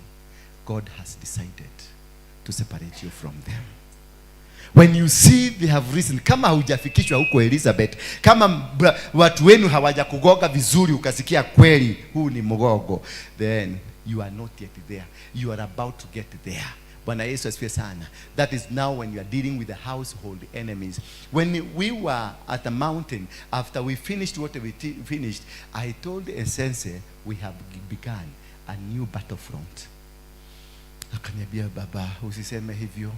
God has decided to separate you from them. When you see they have risen, kama hujafikishwa huko Elizabeth, kama watu wenu hawajakugoga vizuri ukasikia kweli huu ni mgogo, then you are not yet there. You are about to get there. Bwana Yesu asifiwe sana. That is now when you are dealing with the household enemies. When we were at the mountain, after we finished what we finished, I told Essence we have begun a new battlefront. Akaniambia, "Baba, usiseme hivyo.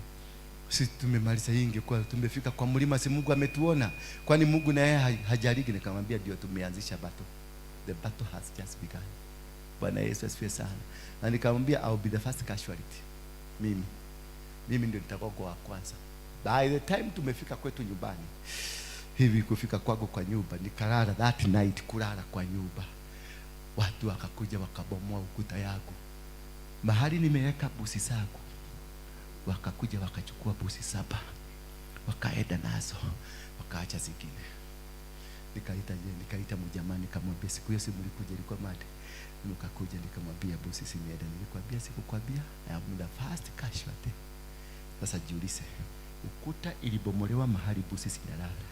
Si tumemaliza hii, ingekuwa tumefika kwa mlima, si Mungu ametuona? Kwani Mungu na yeye hajaliki?" Nikamwambia, "Ndio tumeanzisha battle. The battle has just begun." Bwana Yesu asifiwe sana. Na nikamwambia, "I will be the first casualty. Mimi ndio nitakuwa kwa wa kwanza." By the time tumefika kwetu nyumbani hivi, kufika kwangu kwa nyumba, nikalala that night, kulala kwa nyumba, watu wakakuja wakabomoa ukuta yangu mahali nimeweka busi zangu, wakakuja wakachukua busi 7, wakaenda nazo, wakaacha zingine. Nikaita je, nikaita mjamaa, nikamwambia, siku hiyo si mlikuja, ilikuwa Monday, nikakuja nikamwambia, "Busi zimeenda." "Nilikwambia, sikukwambia? I am the first casualty." Sasa jiulize, ukuta ilibomolewa mahali busi zinalala,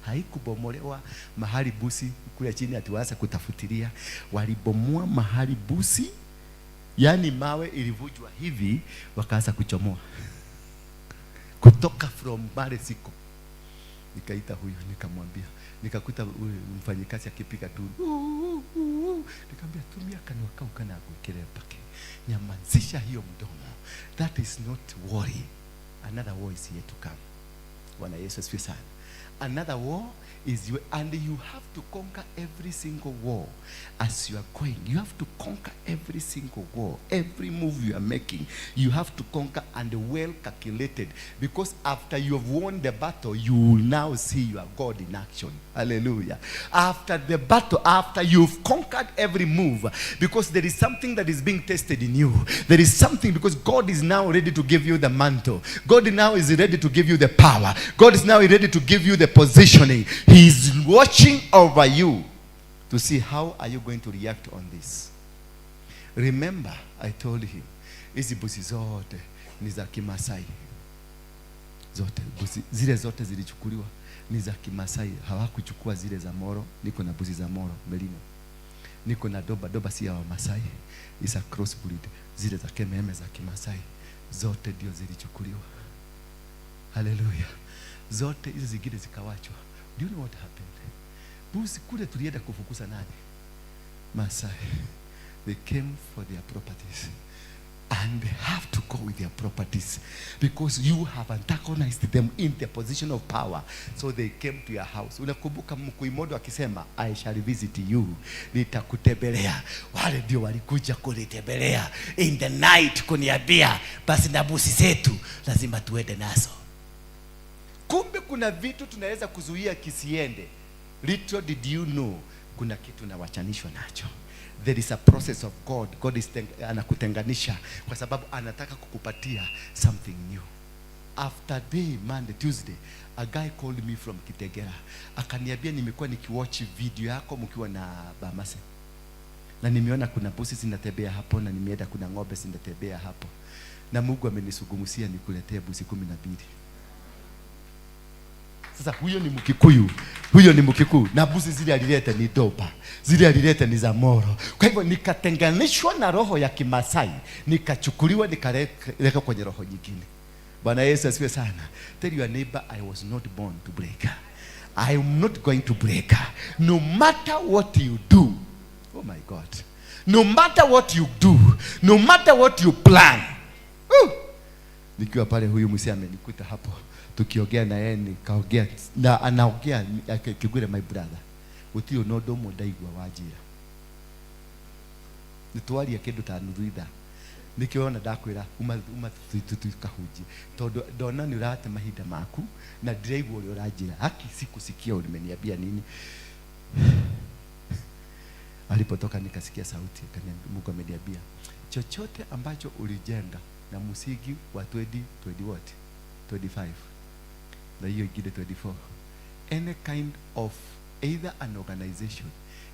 haikubomolewa mahali busi kule chini ati waanze kutafutilia. Walibomoa mahali busi, yani mawe ilivujwa hivi, wakaanza kuchomoa kutoka from pale siko. Nikaita huyu, nikamwambia, nikakuta huyu mfanyikazi akipiga tu, "Uu, uu." Nikamwambia, "Tumia kanwa kau kana gwikire pake, nyamazisha hiyo mdomo. That is not worry. Another war is yet to come." Bwana Yesu asifiwe sana. Another war is you, and you have to conquer every single war as you are going. You have to conquer every single war, every move you are making. You have to conquer and well calculated, because after you have won the battle, you will now see your God in action. Hallelujah. After the battle, after you've conquered every move, because there is something that is being tested in you. There is something, because God is now ready to give you the mantle. God now is ready to give you the power. God is now ready to give you the positioning. He is watching over you to see how are you going to react on this. Remember, I told him, hizi busi zote ni za Kimasai. Zote, busi, zile zote zilichukuliwa ni za Kimasai. Hawakuchukua zile za Moro. Niko na busi za Moro, Merino. Niko na Dorper, Dorper si ya Wamasai. Is a crossbreed. Zile za Kememe za Kimasai. Zote ndio zilichukuliwa. Hallelujah. Zote hizo zingine zikawachwa. Do you know what happened? Busi kule tulienda kufukuza nani? Masai. They came for their properties. And they have to go with their properties because you have antagonized them in the position of power. So they came to your house. Unakumbuka Mkuimodo akisema, "I shall visit you," nitakutembelea. Wale ndio walikuja kunitembelea in the night kuniambia, basi na busi zetu lazima tuende nazo. Kumbe kuna vitu tunaweza kuzuia kisiende. Little did you know, kuna kitu nawachanishwa nacho. There is a process of God. God is anakutenganisha kwa sababu anataka kukupatia something new. After day, Monday, Tuesday, a guy called me from Kitegera. Akaniambia, "Nimekuwa nikiwatch video yako mkiwa na Bamase. Na nimeona kuna busi zinatembea hapo na nimeenda kuna ng'ombe zinatembea hapo. Na Mungu amenisugumusia nikuletee busi 12." Sasa huyo ni Mkikuyu, huyo ni Mkikuyu, na mbuzi zile alileta ni Dorper, zile alileta ni za Moro. Kwa hivyo nikatenganishwa na roho ya Kimasai, nikachukuliwa nikaleka kwenye roho nyingine. Bwana Yesu asifiwe sana. Tell your neighbor, "I was not born to break. I am not going to break. No matter what you do." Oh my God. No matter what you do, no matter what you plan. Woo! Nikiwa pale huyu mzee amenikuta hapo tukiongea na yeye, nikaongea na anaongea akigwire, "My brother, gutiri na ũndũ ũmwe ndaigua wanjĩra nĩtwaria kĩndũ ta nuthu ithaa, nĩkĩo ndakwĩra uma tukahunjie, tondũ ndona nĩ ũrate mahinda maku na ndiraigua ũrĩa ũranjĩra, haki sikusikia umeniambia nini." Alipotoka nikasikia sauti, Mungu ameniambia, chochote ambacho ulijenga na msingi wa 20, 20 what? 25 na hiyo ingine 24, any kind of either an organization,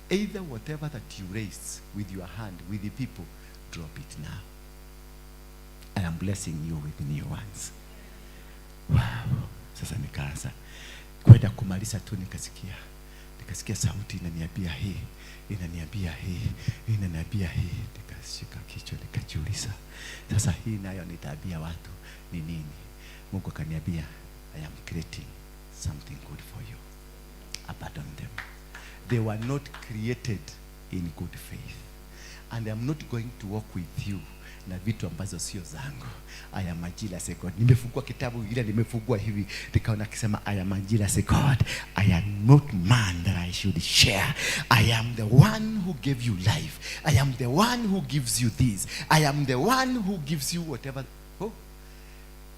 either whatever that you raise with your hand, with the people, drop it now. I am blessing you with new ones. Kwenda kumaliza tu nikasikia sauti inaniambia hii, inaniambia hii, inaniambia hii. Nikashika kichwa nikajiuliza, sasa hii nayo nitaambia watu ni nini? Mungu akaniambia, I am creating something good for you. Abandon them. They were not created in good faith. And I'm not going to walk with you na vitu ambazo sio zangu. I am a jealous God. Nimefungua kitabu ile, nimefungua hivi, nikaona akisema, I am a jealous God. I am not man that I should share. I am the one who gave you life. I am the one who gives you this. I am the one who gives you whatever. Oh,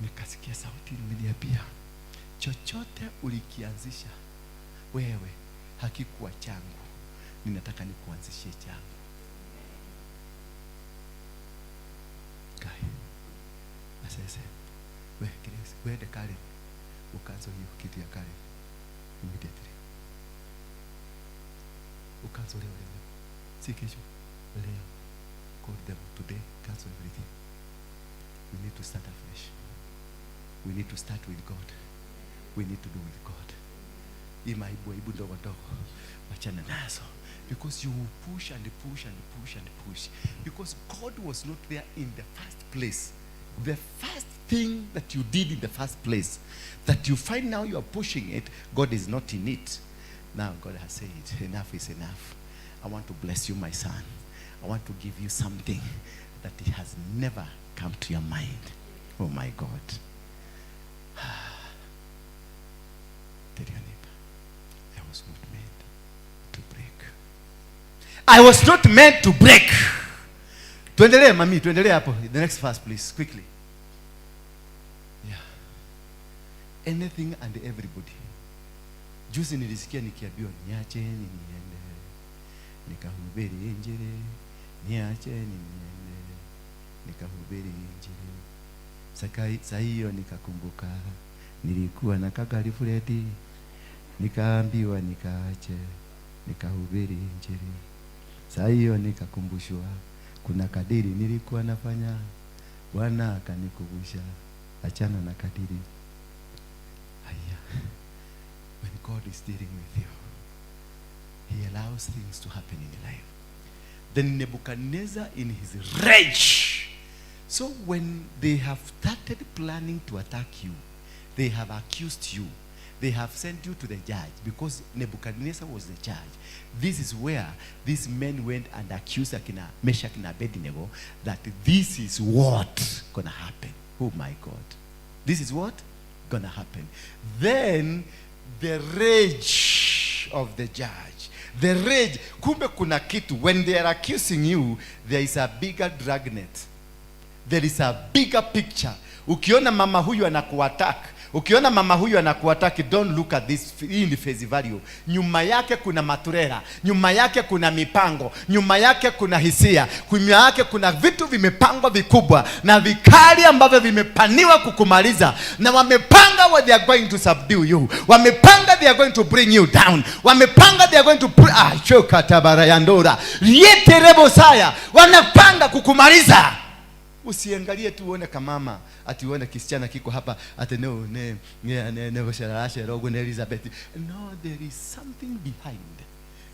nikasikia sauti imeniambia, chochote ulikianzisha wewe hakikuwa changu, ninataka nikuanzishie changu. Kai asese we Grace, wende Karen ukaanza hiyo kitu ya Karen immediately, ukaanza leo leo, si kesho, leo. Call them today, cancel everything. We need to start afresh. We need to start with God. We need to do with God. Hii maibu aibu ndogo ndogo wachana nazo, because you will push and push and push and push, because God was not there in the first place. The first thing that you did in the first place that you find now you are pushing it, God is not in it. Now God has said enough is enough. I want to bless you, my son. I want to give you something that it has never come to your mind. Oh my God. Tell your neighbor, I was not meant to break. I was not meant to break. Tuendelee, mami, tuendelee hapo. The next verse, please, quickly. Yeah. Anything and everybody. Juzi nilisikia nikiambiwa niacheni niende nikahubiri Injili, niacheni niende nikahubiri Injili. Saa hiyo nikakumbuka nilikuwa na kagari Fredi, nikaambiwa nikaache nikahubiri Injili. Saa hiyo nikakumbushwa kuna kadiri nilikuwa nafanya, Bwana akanikumbusha achana na kadiri. Haya, when God is dealing with you, he allows things to happen in life. Then Nebuchadnezzar in his rage. So when they have started planning to attack you, they have accused you, they have sent you to the judge, because Nebuchadnezzar was the judge. This is where these men went and accused akina Meshach and Abednego that this is what gonna happen. Oh my God. This is what gonna happen. Then the rage of the judge. The rage. Kumbe kuna kitu. When they are accusing you, there is a bigger dragnet. There is a bigger picture. Ukiona mama huyu anakuattack, ukiona mama huyu anakuattack, don't look at this. Hii ni face value. Nyuma yake kuna maturera, nyuma yake kuna mipango, nyuma yake kuna hisia, nyuma yake kuna vitu vimepangwa vikubwa na vikali ambavyo vimepaniwa kukumaliza, na wamepanga what they are going to subdue you, wamepanga they are going to bring you down, wamepanga they are going to put, choka tabara ya ndora yeterebo saya, wanapanga kukumaliza. Usiangalie tu uone kamama ati uone kisichana kiko hapa ati no ne ne ne ne ne rogo ne Elizabeth. No, there is something behind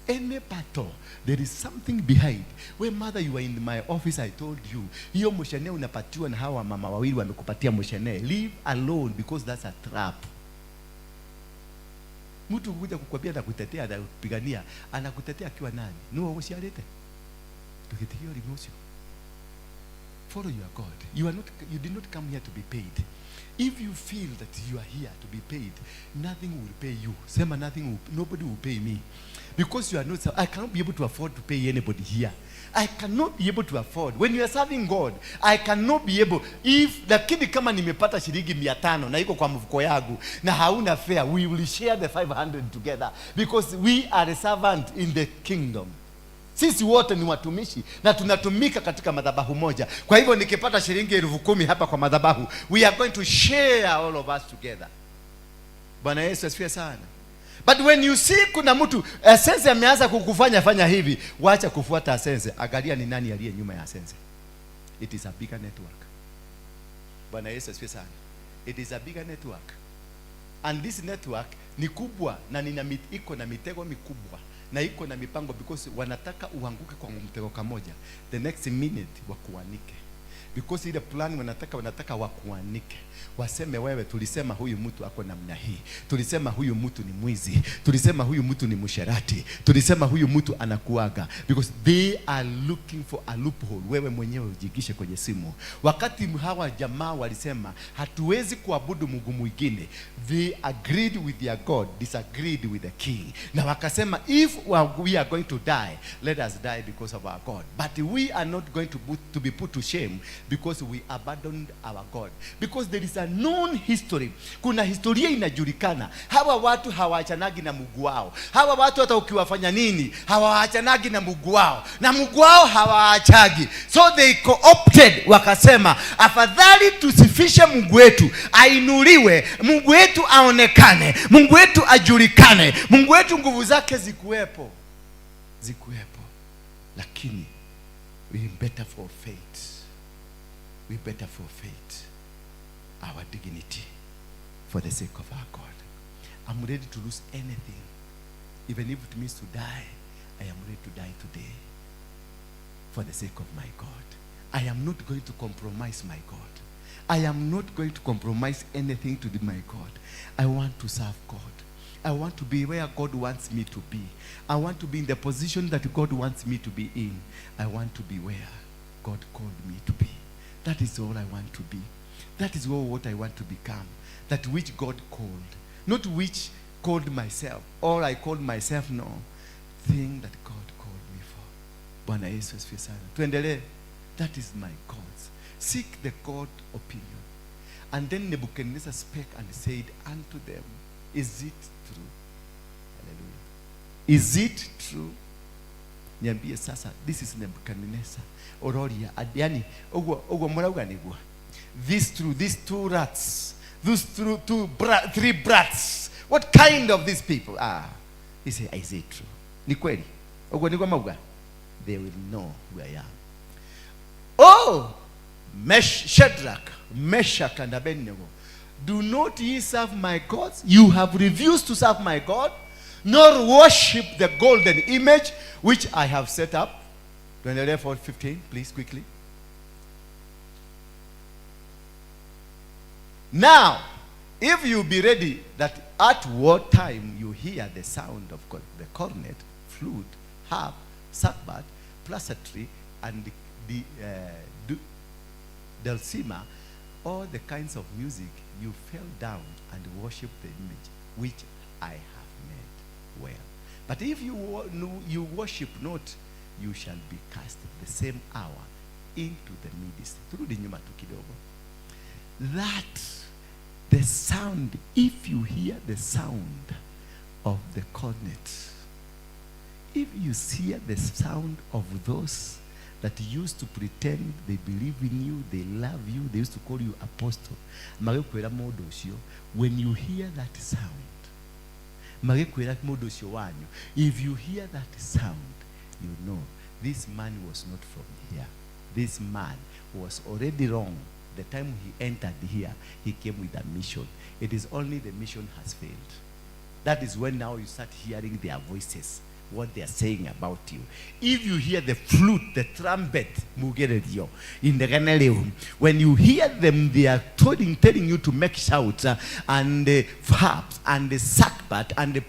any battle. There is something behind. When mother you were in my office, I told you, hiyo mshene unapatiwa na hawa mama wawili wamekupatia mshene, leave alone because that's a trap. Mtu kuja kukwambia na kutetea na kupigania, anakutetea akiwa nani? Nuo usialete. Tukitio limosio. Follow your God. You are not, you did not come here to be paid. If you feel that you are here to be paid, nothing will pay you. Sema nothing will, nobody will pay me. Because you are not, I cannot be able to afford to pay anybody here. I cannot be able to afford. When you are serving God, I cannot be able. If lakini kama nimepata shilingi 500 na iko kwa mfuko yangu na hauna fare, we will share the 500 together because we are a servant in the kingdom. Sisi wote ni watumishi na tunatumika katika madhabahu moja. Kwa hivyo nikipata shilingi 10,000 hapa kwa madhabahu, we are going to share all of us together. Bwana Yesu asifiwe sana. But when you see kuna mtu asense ameanza kukufanya fanya hivi, wacha kufuata asense, angalia ni nani aliye nyuma ya asense. It is a bigger network. Bwana Yesu asifiwe sana. It is a bigger network. And this network Ni kubwa na iko na mitego mikubwa na iko na mipango, because wanataka uanguke kwa mtego kamoja, the next minute wakuanike, because ile plan wanataka wakuanike, waseme wewe, tulisema huyu mtu ako namna hii, tulisema huyu mtu ni mwizi, tulisema huyu mtu ni msherati, tulisema huyu mtu anakuaga, because they are looking for a loophole. Wewe mwenyewe ujiingishe kwenye simu. Wakati hawa jamaa walisema hatuwezi kuabudu Mungu mwingine, they agreed with their God, disagreed with the king, na wakasema, if we are going to die, let us die because of our God, but we are not going to be put to shame because we abandoned our God, because there is a known history. Kuna historia inajulikana, hawa watu hawaachanagi na Mungu wao. Hawa watu hata ukiwafanya nini hawaachanagi na Mungu wao, na Mungu wao hawaachagi. So they co-opted, wakasema afadhali tusifishe Mungu wetu, ainuliwe Mungu wetu, aonekane Mungu wetu, ajulikane Mungu wetu, nguvu zake zikuwepo, lakini we better forfeit our dignity for the sake of our God. I'm ready to lose anything, even if it means to die. I am ready to die today for the sake of my God. I am not going to compromise my God. I am not going to compromise anything to my God. I want to serve God. I want to be where God wants me to be. I want to be in the position that God wants me to be in. I want to be where God called me to be. That is all I want to be. That is all what I want to become. That which God called. Not which called myself or I called myself, no. Thing that God called me for. Bwana Yesu asifiwe sana. Tuendelee. That is my cause. Seek the God opinion. And then Nebuchadnezzar spake and said unto them, "Is it true?" Hallelujah. Is it true? Niambie sasa, this is Nebuchadnezzar. Ororia, yani, uguo uguo murauga niguo. This true, these two rats, those three brats. What kind of these people are? He said, "Is it true?" Ni kweli. Uguo niguo mauga. They will know who I am. Oh, Shadrach, Meshach, and Abednego, do not ye serve my gods? You have refused to serve my God, nor worship the golden image which I have set up. Tuendelee 4:15, please, quickly. Now, if you be ready that at what time you hear the sound of the cornet, flute, harp, sackbut, psaltery, and the dulcimer, all the kinds of music, you fell down and worship the image which I have made. Well, but if you worship not, you shall be cast the same hour into the midst. Turudi nyuma tu kidogo. That the sound, if you hear the sound of the cornet, if you hear the sound of those that used to pretend they believe in you, they love you, they used to call you apostle, magikwira mundu ucio, when you hear that sound, magikwira mundu ucio wanyu, if you hear that sound, you know this man was not from here. This man was already wrong. The time he entered here, he came with a mission. It is only the mission has failed. That is when now you start hearing their voices, what they are saying about you. If you hear the flute, the trumpet, mugererio, in the Ganeleu, when you hear them, they are telling you to make shouts, and the harps and the sackbut and the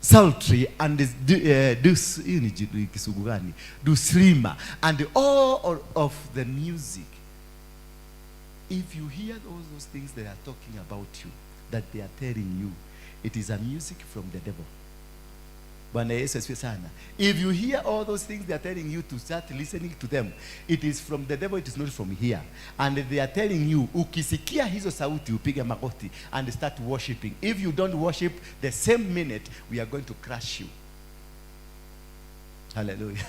psaltery and the dulcimer and all of the music. If you hear all those things they are talking about you, that they are telling you, it is a music from the devil. Bwana Yesu asifiwe sana. If you hear all those things they are telling you to start listening to them, it is from the devil, it is not from here. And they are telling you, ukisikia hizo sauti upige magoti and start worshiping. If you don't worship, the same minute we are going to crush you. Hallelujah.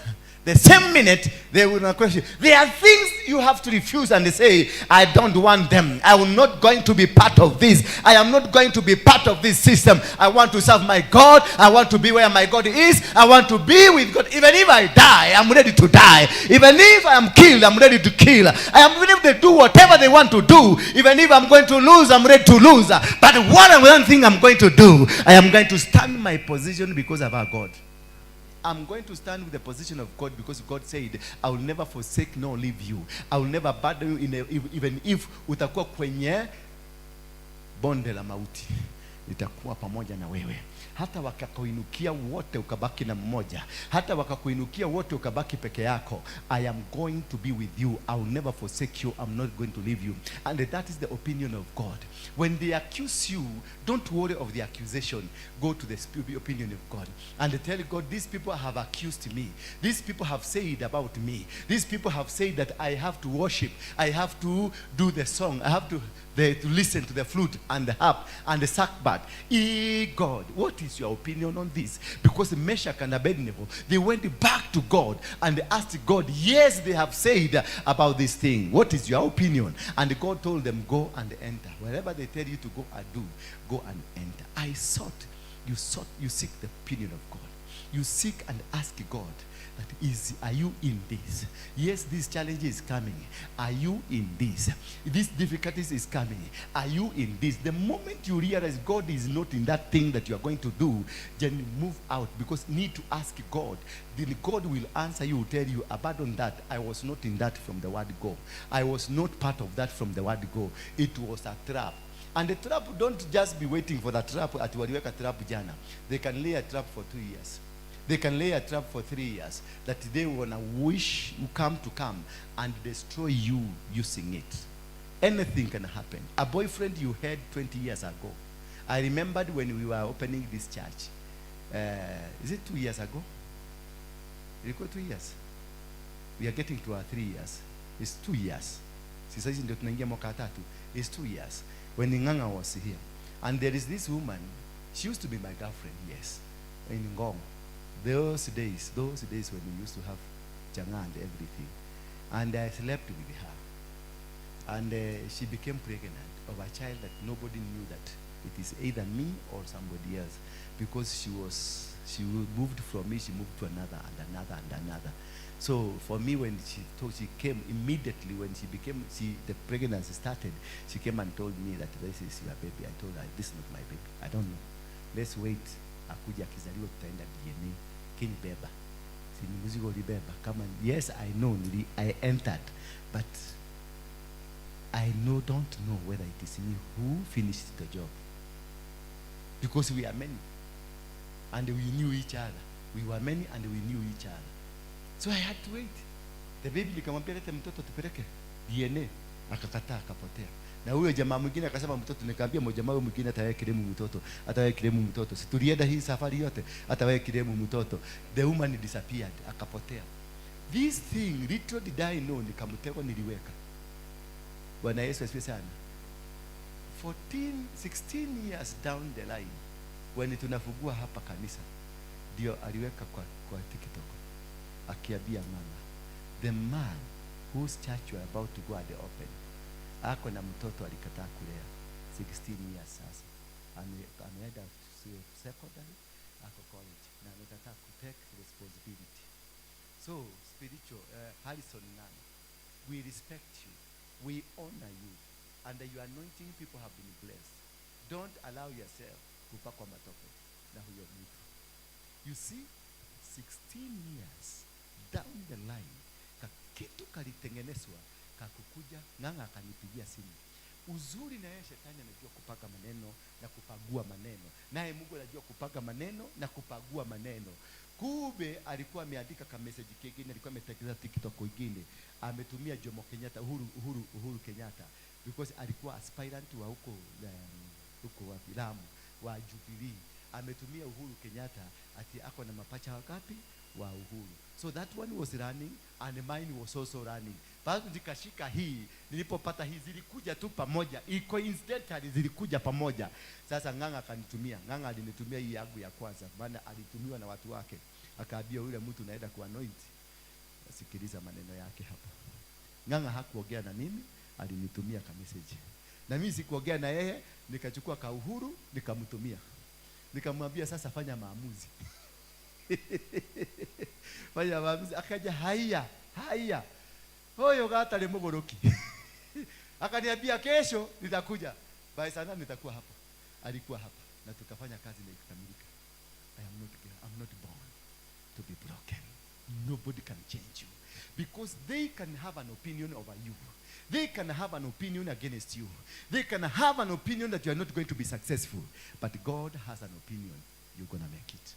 The same minute they will not question. There are things you have to refuse and say, "I don't want them. I am not going to be part of this. I am not going to be part of this system. I want to serve my God. I want to be where my God is. I want to be with God. Even if I die, I'm ready to die. Even if I am killed, I'm ready to kill. I am ready to do whatever they want to do. Even if I'm going to lose, I'm ready to lose. But one thing I'm going to do, I am going to stand my position because of our God. I'm going to stand with the position of God because God said, 'I will never forsake nor leave you. I will never abandon you even if utakuwa kwenye bonde la mauti. Nitakuwa pamoja na wewe. Hata wakakuinukia wote ukabaki na mmoja, hata wakakuinukia wote ukabaki peke yako, I am going to be with you. I will never forsake you. I'm not going to leave you." And that is the opinion of God. When they accuse you, don't worry of the accusation. Go to the opinion of God and tell God, "These people have accused me. These people have said about me. These people have said that I have to worship. I have to do the song. I have to listen to the flute and the harp and the sackbut. E God, what is your opinion on this?" Because Meshach and Abednego, they went back to God and they asked God, "Yes, they have said about this thing. What is your opinion?" And God told them, "Go and enter. Wherever they tell you to go and do, go and enter." I sought, you sought, you seek the opinion of God. You seek and ask God that is, are you in this? Yes, this challenge is coming. Are you in this? This difficulties is coming. Are you in this? The moment you realize God is not in that thing that you are going to do, then move out, because need to ask God. Then God will answer you, tell you, "Abandon that. I was not in that from the word go. I was not part of that from the word go. It was a trap." And the trap, don't just be waiting for the trap ati waliweka trap jana. They can lay a trap for 2 years. They can lay a trap for 3 years that they wanna wish you come to come and destroy you using it. Anything can happen. A boyfriend you had 20 years ago. I remembered when we were opening this church. Is it 2 years ago? Ilikuwa 2 years. We are getting to our 3 years. It's 2 years. Sasa hizi ndio tunaingia mwaka wa tatu. It's 2 years. When Ng'ang'a was here. And there is this woman, she used to be my girlfriend, yes, in Ngong. Those days when we used to have chang'aa and everything. And I slept with her. And she became pregnant of a child that nobody knew that it is either me or somebody else. Because she moved from me, she moved to another and another and another. So for me, when she told, she came immediately when she became, she, the pregnancy started, she came and told me that this is your baby. I told her, "This is not my baby. I don't know. Let's wait. Akuja akizaliwa tutaenda DNA. Lakini beba. Si ni mzigo ulibeba. Kama, yes, I know, I entered. But I know, don't know whether it is me who finished the job. Because we are many. And we knew each other. We were many and we knew each other. So I had to wait. The baby, nikamwambia lete mtoto tupeleke DNA. Akakataa, akapotea. Na huyo jamaa mwingine akasema mtoto, nikamwambia mjamaa huyo mwingine hata wewe claim mtoto, hata wewe claim mtoto. Si tulienda hii safari yote, hata wewe claim mtoto. The woman disappeared, akapotea. This thing, little did I know, ni kamtego niliweka. Bwana Yesu asifiwe sana. 14, 16 years down the line, when tunafungua hapa kanisa, ndio aliweka kwa TikTok akiambia mama, "The man whose church you are about to go and open ako na mtoto alikataa kulea 16 years sasa. Ameenda secondary, ako college na amekataa ku take responsibility." So spiritual Harrison Ng'ang'a, we respect you, we honor you, and your anointing, people have been blessed. Don't allow yourself kupakwa matope na huyo mtu. You see, 16 years down the line, kakitu kalitengenezwa kakukuja. Ng'ang'a akanipigia simu. Uzuri na yeye shetani anajua kupaka maneno na kupagua maneno, naye Mungu anajua kupaka maneno na kupagua maneno. Kumbe alikuwa ameandika ka message kingine, alikuwa ametengeneza TikTok ingine, ametumia Jomo Kenyatta, Uhuru, Uhuru, Uhuru Kenyatta, because alikuwa aspirant wa huko wapi, Lamu, wa Jubilee. Ametumia Uhuru Kenyatta ati ako na mapacha wangapi wa Uhuru. So that one was running and mine was also running. Basi nikashika hii, nilipopata hii zilikuja tu pamoja, coincidentally zilikuja pamoja. Sasa Ng'ang'a akanitumia, Ng'ang'a alinitumia hii yangu ya kwanza, maana alitumiwa na watu wake. Akaambia yule mtu naenda kuanoint, sikiliza maneno yake hapa. Ng'ang'a hakuongea na mimi, alinitumia ka message. Na mimi sikuongea na yeye, nikachukua kauhuru nikamtumia. Nikamwambia sasa fanya maamuzi. Fanya maamuzi. Akaja haya, haya. Huyo gatari muguruki. Akaniambia kesho nitakuja. By saa 8 nitakuwa hapa. Alikuwa hapa na tukafanya kazi na ikakamilika. I'm not born to be broken. Nobody can change you, because they can have an opinion over you. They can have an opinion against you. They can have an opinion that you are not going to be successful. But God has an opinion you're going to make it.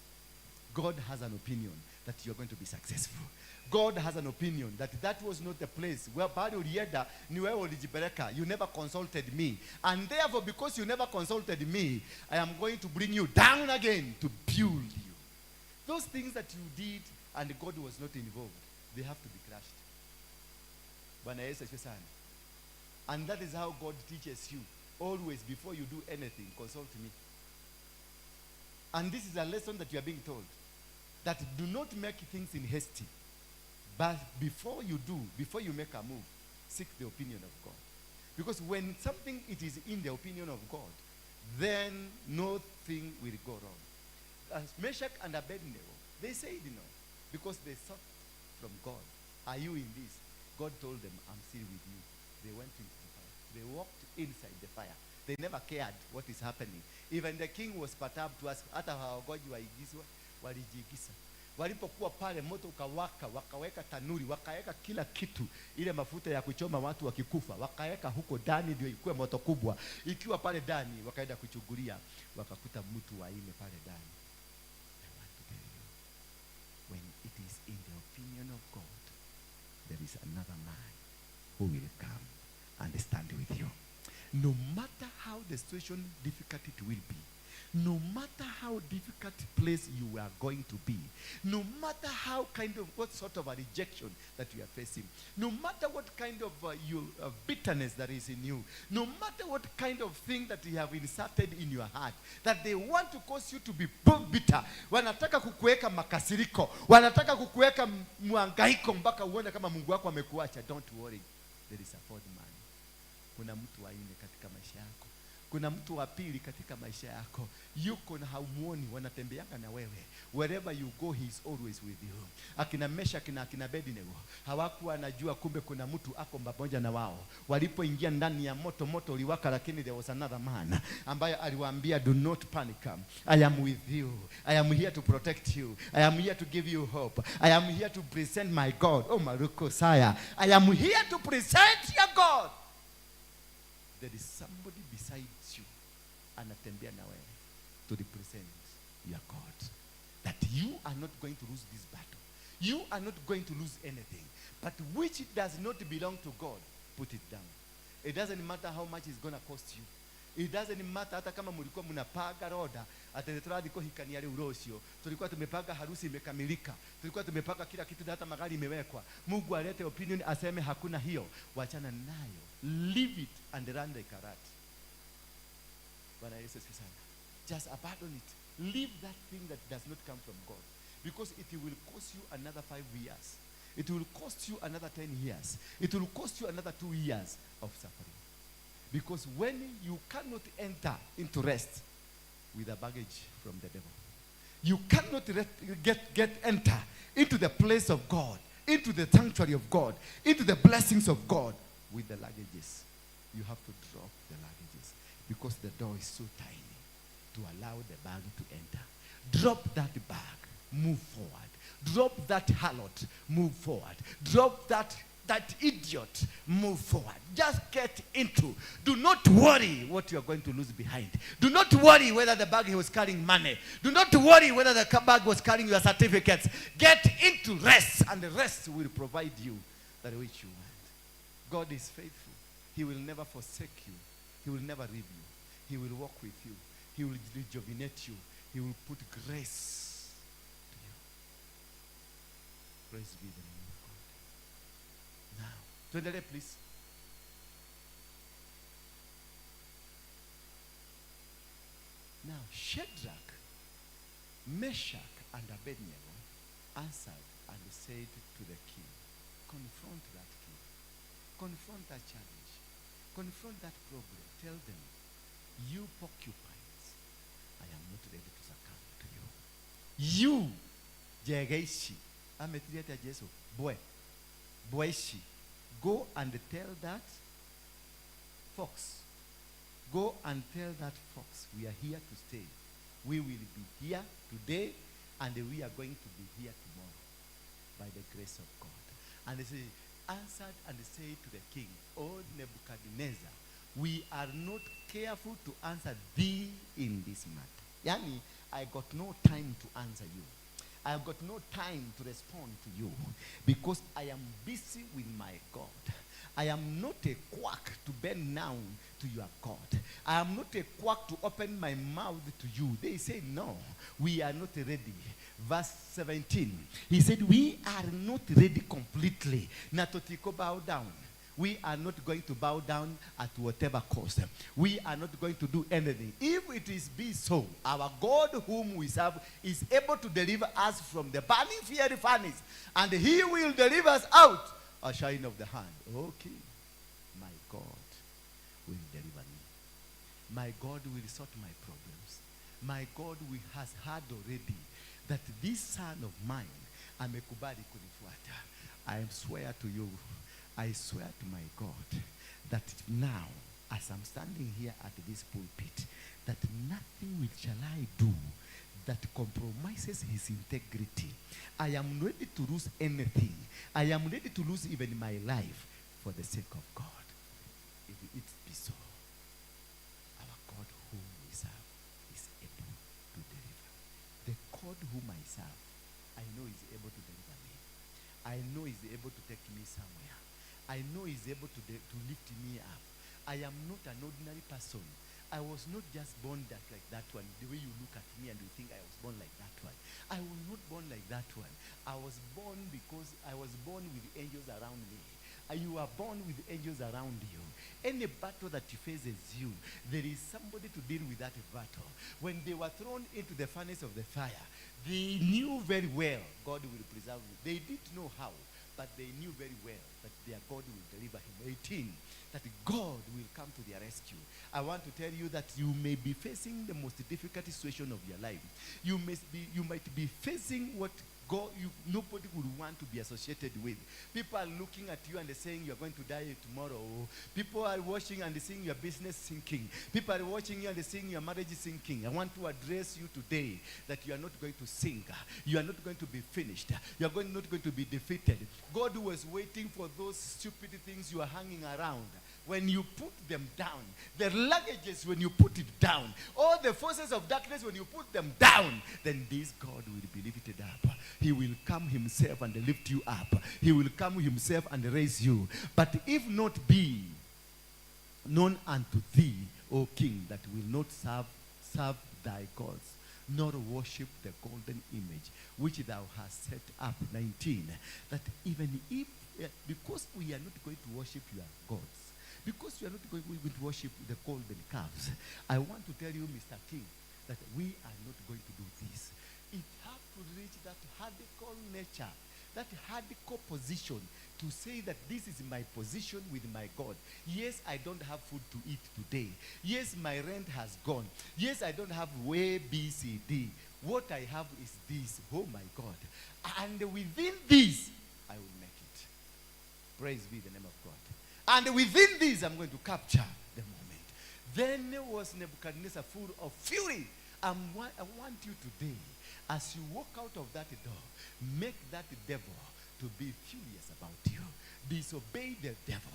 God has an opinion that you're going to be successful. God has an opinion that that was not the place where bado ulienda, ni wewe ulijipeleka. You never consulted me. And therefore, because you never consulted me, I am going to bring you down again to build you. Those things that you did and God was not involved, they have to be crushed. Bwana Yesu asifiwe sana. And that is how God teaches you. Always, before you do anything, consult me. And this is a lesson that you are being told. That do not make things in hasty. But before you make a move, seek the opinion of God. Because when something it is in the opinion of God, then nothing will go wrong. As Meshach and Abednego, they said no, because they sought from God. Are you in this? God told them, I'm still with you. They went into the fire. They walked inside the fire. They never cared what is happening. Even the king was perturbed to ask, hata hawagoji waigizwe, walijiigiza. Walipokuwa pale moto ukawaka, wakaweka tanuri, wakaweka kila kitu, ile mafuta ya kuchoma watu wakikufa, wakaweka huko ndani ndio ikuwe moto kubwa. Ikiwa pale ndani, wakaenda kuchungulia, wakakuta mtu wa nne pale ndani. I want to tell you, when it is in the opinion of God, there is another man who will come and stand with you. No matter how the situation difficult it will be, no matter how difficult place you are going to be, no matter how kind of what sort of a rejection that you are facing, no matter what kind of bitterness that is in you, no matter what kind of thing that you have inserted in your heart, that they want to cause you to be bitter, wanataka kukuweka makasiriko, wanataka kukuweka mwangaiko mpaka uone kama Mungu wako amekuacha. Don't worry, there is a fourth man. Kuna mtu wa nne katika maisha yako. Kuna mtu wa pili katika maisha yako. Yuko na haumuoni, wanatembeanga na wewe. Wherever you go, he is always with you. Akina Meshach na akina Abednego hawakuwa wanajua kumbe kuna mtu ako pamoja na wao. Walipoingia ndani ya moto, moto uliwaka, lakini there was another man ambaye aliwaambia, do not panic. I am with you. I am here to protect you. I am here to give you hope. I am here to present my God. Oh, Maruko Saya. I am here to present your God. There is somebody beside you anatembea na wewe to represent your God. That you are not going to lose this battle. You are not going to lose anything. But which does not belong to God, put it down. It doesn't matter how much it's going to cost you. It doesn't matter hata kama mlikuwa mnapanga roda ati tũrathiĩ kũhikania rĩu rũciũ, tulikuwa tumepanga harusi imekamilika, tulikuwa tumepanga kila kitu, hata magari imewekwa. Mungu alete opinion aseme hakuna hiyo, wachana nayo, leave it and run like a rat. Bwana Yesu asifiwe sana. Just abandon it. Leave that thing that does not come from God, because it will cost you another 5 years. It will cost you another 10 years. It will cost you another 2 years of suffering. Because when you cannot enter into rest with a baggage from the devil, you cannot enter into the place of God, into the sanctuary of God, into the blessings of God with the luggages. You have to drop the luggages because the door is so tiny to allow the bag to enter. Drop that bag, move forward. Drop that harlot, move forward. Drop that idiot, move forward. Just get into. Do not worry what you are going to lose behind. Do not worry whether the bag was carrying money. Do not worry whether the bag was carrying your certificates. Get into rest, and the rest will provide you that which you want. God is faithful. He will never forsake you. He will never leave you. He will walk with you. He will rejuvenate you. He will put grace to you. Praise be the name of God. Now, tuendelee please. Now, Shadrach, Meshach, and Abednego Answered and said to the king, confront that king, confront that challenge, confront that problem. Tell them, you porcupines, I am not ready to succumb to you. You, jegeishi, ametire atia Jesu, bwe, bweishi, go and tell that fox, go and tell that fox, we are here to stay. We will be here today and we are going to be here tomorrow by the grace of God. And he said, answered and said to the king, O Nebuchadnezzar, we are not careful to answer thee in this matter. Yani, I got no time to answer you. I have got no time to respond to you because I am busy with my God. I am not a quack to bend down to your God. I am not a quack to open my mouth to you. They say, no, we are not ready. Verse 17, he said, we are not ready completely. Na totiko bow down. We are not going to bow down at whatever cost. We are not going to do anything. If it is be so, our God whom we serve is able to deliver us from the burning fiery furnace, and he will deliver us out a shine of the hand. Okay, my God will deliver me. My God will sort my problems. My God will, has heard already that this son of mine amekubali kunifuata. I swear to you, I swear to my God that now, as I'm standing here at this pulpit, that nothing will shall I do that compromises his integrity. I am ready to lose anything. I am ready to lose even my life for the sake of God. If it be so, our God whom we serve is able to deliver. The God whom I serve, I know is able to deliver me. I know is able to take me somewhere. I know is able to lift me up. I am not an ordinary person. I was not just born that like that one. The way you look at me and you think I was born like that one. I was not born like that one. I was born because I was born with angels around me. You are born with angels around you. Any battle that faces you, there is somebody to deal with that battle. When they were thrown into the furnace of the fire, they knew very well God will preserve you. They didn't know how, but they knew very well that their God will deliver him. 18, that God will come to their rescue. I want to tell you that you may be facing the most difficult situation of your life. You might be facing what God, you, nobody would want to be associated with. People are looking at you and they're saying you're going to die tomorrow. People are watching and they're seeing your business sinking. People are watching you and they're seeing your marriage sinking. I want to address you today that you are not going to sink. You are not going to be finished. You are not going to be defeated. God was waiting for those stupid things you are hanging around. When you put them down, the luggages, when you put it down, all the forces of darkness, when you put them down, then this God will be lifted up. He will come himself and lift you up. He will come himself and raise you. But if not be known unto thee, O king, that will not serve thy gods, nor worship the golden image which thou hast set up. 19. That even if, because we are not going to worship your gods, because we are not going to worship the golden calves, I want to tell you, Mr. King, that we are not going to do this. It has to reach that hardcore nature, that hardcore position to say that this is my position with my God. Yes, I don't have food to eat today. Yes, my rent has gone. Yes, I don't have A, B, C, D. What I have is this. Oh my God. And within this, I will make it. Praise be the name of God. And within this, I'm going to capture the moment. Then was Nebuchadnezzar full of fury. I want you today, as you walk out of that door, make that devil to be furious about you. Disobey the devil.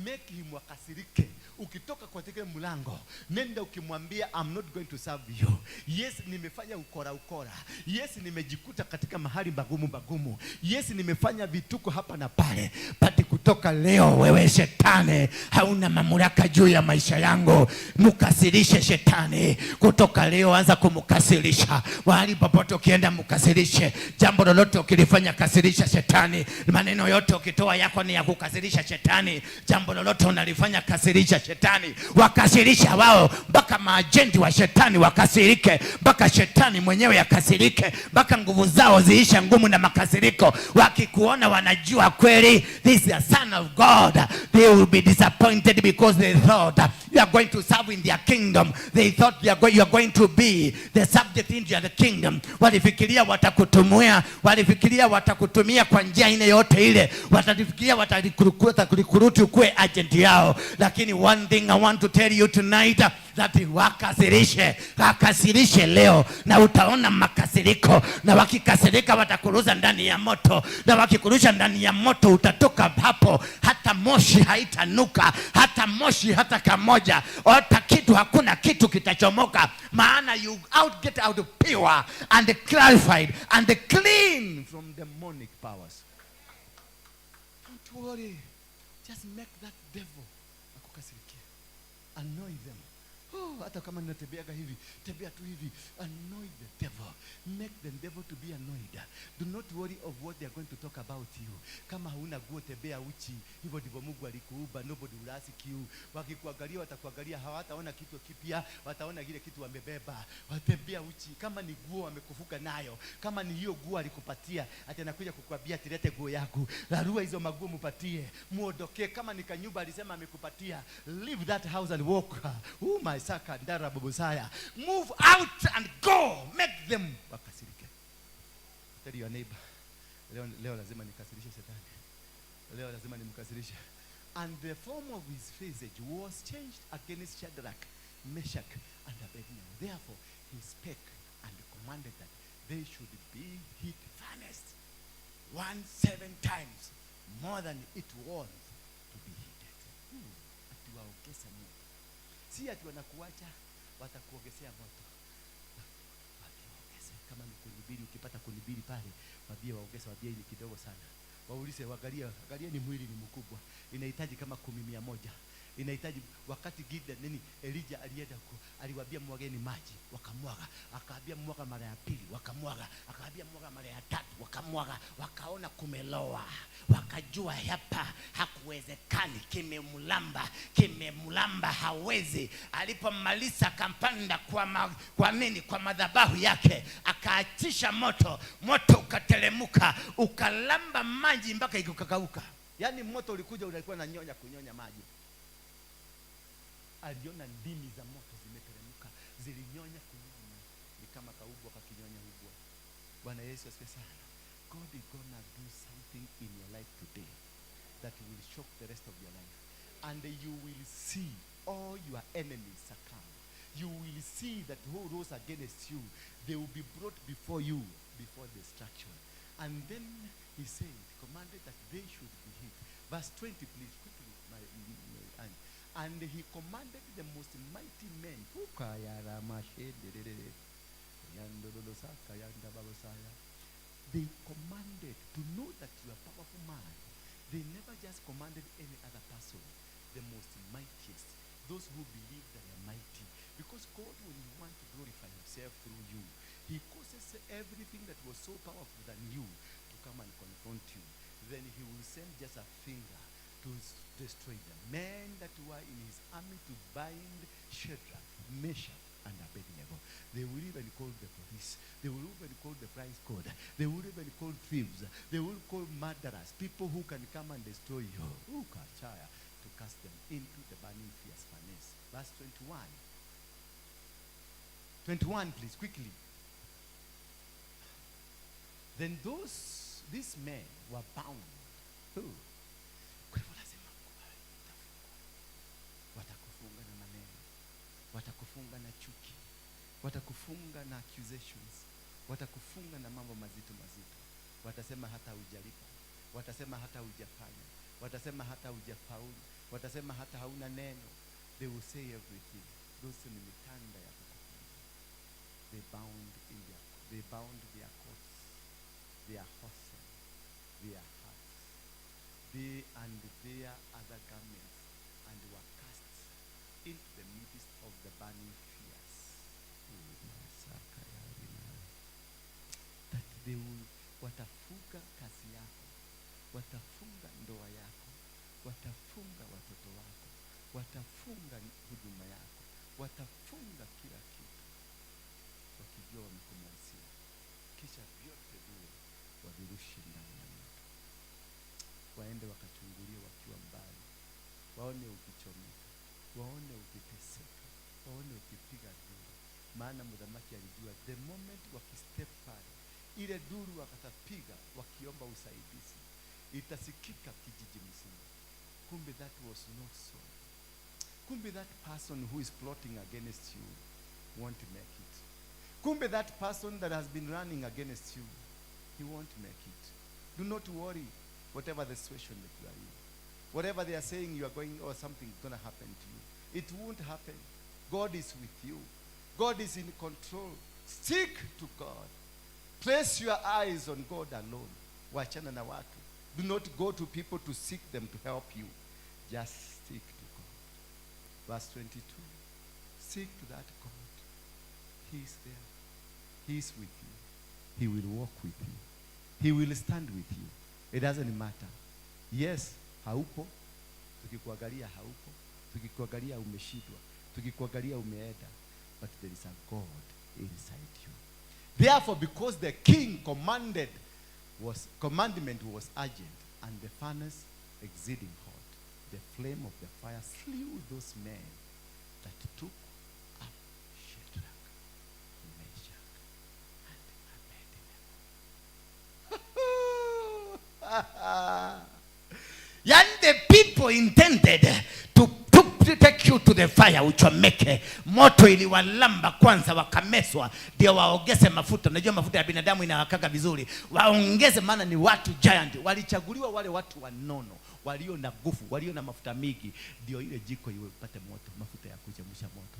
Make him wakasirike. Ukitoka kwa mlango, nenda ukimwambia, I'm not going to serve you. Yes, nimefanya ukora ukora. Yes, nimejikuta katika mahali magumu magumu. Yes, nimefanya vituko hapa na pale. But kutoka leo, wewe shetani, hauna mamlaka juu ya maisha yangu. Mkasirishe shetani. Kutoka leo anza kumkasirisha. Mahali popote ukienda mkasirishe. Jambo lolote ukilifanya kasirisha shetani. Shetani. Maneno yote ukitoa yako ni ya kukasirisha shetani. Jambo lolote unalifanya, kasirisha shetani, wakasirisha wao mpaka maajenti wa shetani wakasirike, mpaka shetani mwenyewe akasirike, mpaka nguvu zao ziishe ngumu na makasiriko. Wakikuona wanajua kweli this is a son of God. They will be disappointed because they thought you are going to serve in their kingdom. They thought you are going to be the subject in their kingdom. Walifikiria watakutumia, walifikiria watakutumia kwa njia ile yote ile, watafikiria watakurecruit ukuwe agent yao. Lakini one thing I want to tell you tonight, that wakasirishe, wakasirishe leo na utaona makasiriko, na wakikasirika watakuruza ndani ya moto, na wakikurusha ndani ya moto utatoka hapo, hata moshi haitanuka, hata moshi hata kamoja, hata kitu, hakuna kitu kitachomoka, maana you out get out pure and clarified and clean from demonic powers. Don't worry. Just make that devil akukasirikia. Annoy them. Oh, hata kama ninatembeaga hivi, tembea tu hivi. Annoy the devil. Make the devil to be annoyed. Do not worry of what they are going to talk about you. Kama hauna nguo, tembea uchi. Hivyo ndivyo Mungu alikuumba. Nobody will ask you. Wakikuangalia watakuangalia, hawataona kitu kipya, wataona kile kitu wamebeba. Watembea uchi. Kama ni nguo wamekufuka nayo, kama ni hiyo nguo alikupatia, ati anakuja kukwambia tilete nguo yako, rarua hizo maguo mupatie, muondokee. Kama ni kanyumba alisema amekupatia, leave that house and walk. Oh my saka ndara bubusaya. Move out and go. Make them wakasirike. Tell your neighbor, leo, leo lazima nikasirishe shetani. Leo lazima nimkasirishe. And the form of his visage was changed against Shadrach, Meshach, and Abednego. Therefore, he spake and commanded that they should be heat furnace 17 times more than it was to be heated. Ati waongeze moto. Si ati wanakuacha, watakuongezea moto. Wakiongeze kama ni kunibili, ukipata kunibili pale, waambie waongeze, waambie ni kidogo sana. Waulize, waangalie, angalia ni mwili ni mkubwa, inahitaji kama kumi 100, inahitaji. Wakati Gideon, nini, Elijah alienda ku, aliwaambia mwageni maji, wakamwaga. Akaambia mwaga mara ya pili, wakamwaga. Akaambia mwaga mara ya tatu, wakamwaga. Wakaona kumeloa, wakajua hapa hakuwezekani, kimemlamba, kimemlamba, hawezi. Alipomaliza akampanda kwa nini, kwa madhabahu yake, akaachisha moto, moto ukatelemuka ukalamba maji mpaka ikakauka. Yaani moto ulikuja ulikuwa na nyonya kunyonya maji. Aliona ndimi za moto zimeteremka, zilinyonya kunyonya, ni kama kaubwa kakinyonya ubwa. Bwana Yesu asifiwe sana. God is gonna do something in your life today that will shock the rest of your life, and you will see all your enemies succumb. You will see that who rose against you, they will be brought before you before destruction. And then he said, commanded that they should be hit. Verse 20, please, quickly, my aunt. And he commanded the most mighty men. They commanded to know that you are a powerful man. They never just commanded any other person. The most mightiest, those who believe that they are mighty. Because God, when he wants to glorify himself through you, he causes everything that was so powerful than you to come and confront you. Then he will send just a finger to destroy the men that were in his army to bind Shadrach, Meshach, and Abednego. They will even call the police. They will even call the flying squad. They will even call thieves. They will call murderers, people who can come and destroy you. Ooh, kachaya, to cast them into the burning fierce furnace. Verse 21. 21, please, quickly. Then these men were bound. Who? Kwa hivyo lazima ukubali, utafungwa. Watakufunga na maneno, watakufunga na chuki, watakufunga na accusations, watakufunga na mambo mazito mazito. Watasema hata hujalipa, watasema hata hujafanya, watasema hata hujafaulu, watasema hata hauna neno. They will say everything. Those ni mitanda ya kukufunga. They bound their coats, their horses, their hearts, they and their other garments, and were cast into the midst of the burning fierce. That they will watafuga kazi yako. Watafunga ndoa yako, watafunga watoto wako, watafunga huduma yako, watafunga kila kitu, wakijua wamekumalizia. Kisha vyote vile wavirushe ndani ya moto, waende wakachungulie wakiwa mbali, waone ukichomeka, waone ukiteseka, waone ukipiga duru. Maana mdhamaki alijua the moment wakistep pale, ile duru wakatapiga wakiomba usaidizi, itasikika kijiji mzima. Kumbe that was not so. Kumbe that person who is plotting against you won't make it. Kumbe that person that has been running against you, he won't make it. Do not worry, whatever the situation that you are in. Whatever they are saying you are going or something is going to happen to you. It won't happen. God is with you. God is in control. Stick to God. Place your eyes on God alone. Wachana na watu. Do not go to people to seek them to help you. Just stick to God. Verse 22. Stick to that God. He is there. He is with you. He will walk with you. He will stand with you. It doesn't matter. Yes, haupo. Tukikuangalia haupo. Tukikuangalia umeshindwa. Tukikuangalia umeenda. But there is a God inside you. Therefore, because the king commanded was commandment was urgent and the furnace exceeding hot, the flame of the fire slew those men that took up Shadrach, Meshach, and Abednego. Yani the people intended to take you to the fire uchomeke. Moto iliwalamba kwanza, wakameswa, ndio waongeze mafuta. Unajua mafuta ya binadamu inawakaga vizuri, waongeze, maana ni watu giant. Walichaguliwa wale watu wanono, walio na nguvu, walio na mafuta mingi, ndio ile jiko iwe ipate moto, mafuta ya kuchemsha moto.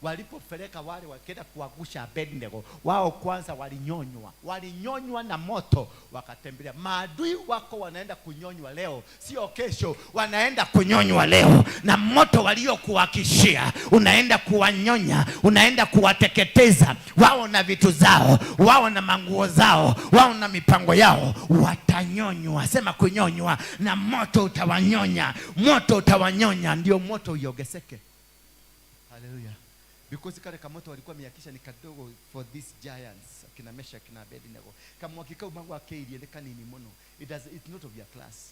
Walipopeleka wale wakenda kuangusha Abednego, wao kwanza walinyonywa, walinyonywa na moto, wakatembelea. Maadui wako wanaenda kunyonywa leo, sio kesho, wanaenda kunyonywa leo na moto waliokuwakishia, unaenda kuwanyonya, unaenda kuwateketeza wao na vitu zao, wao na manguo zao, wao na mipango yao, watanyonywa. Sema kunyonywa, na moto utawanyonya, moto utawanyonya, ndio moto uiongezeke. Haleluya. Because kale kamoto walikuwa miakisha ni kadogo for these giants, akina Meshach na Abednego. Kamwakika umangu akeirie ni kanini muno. It's not of your class.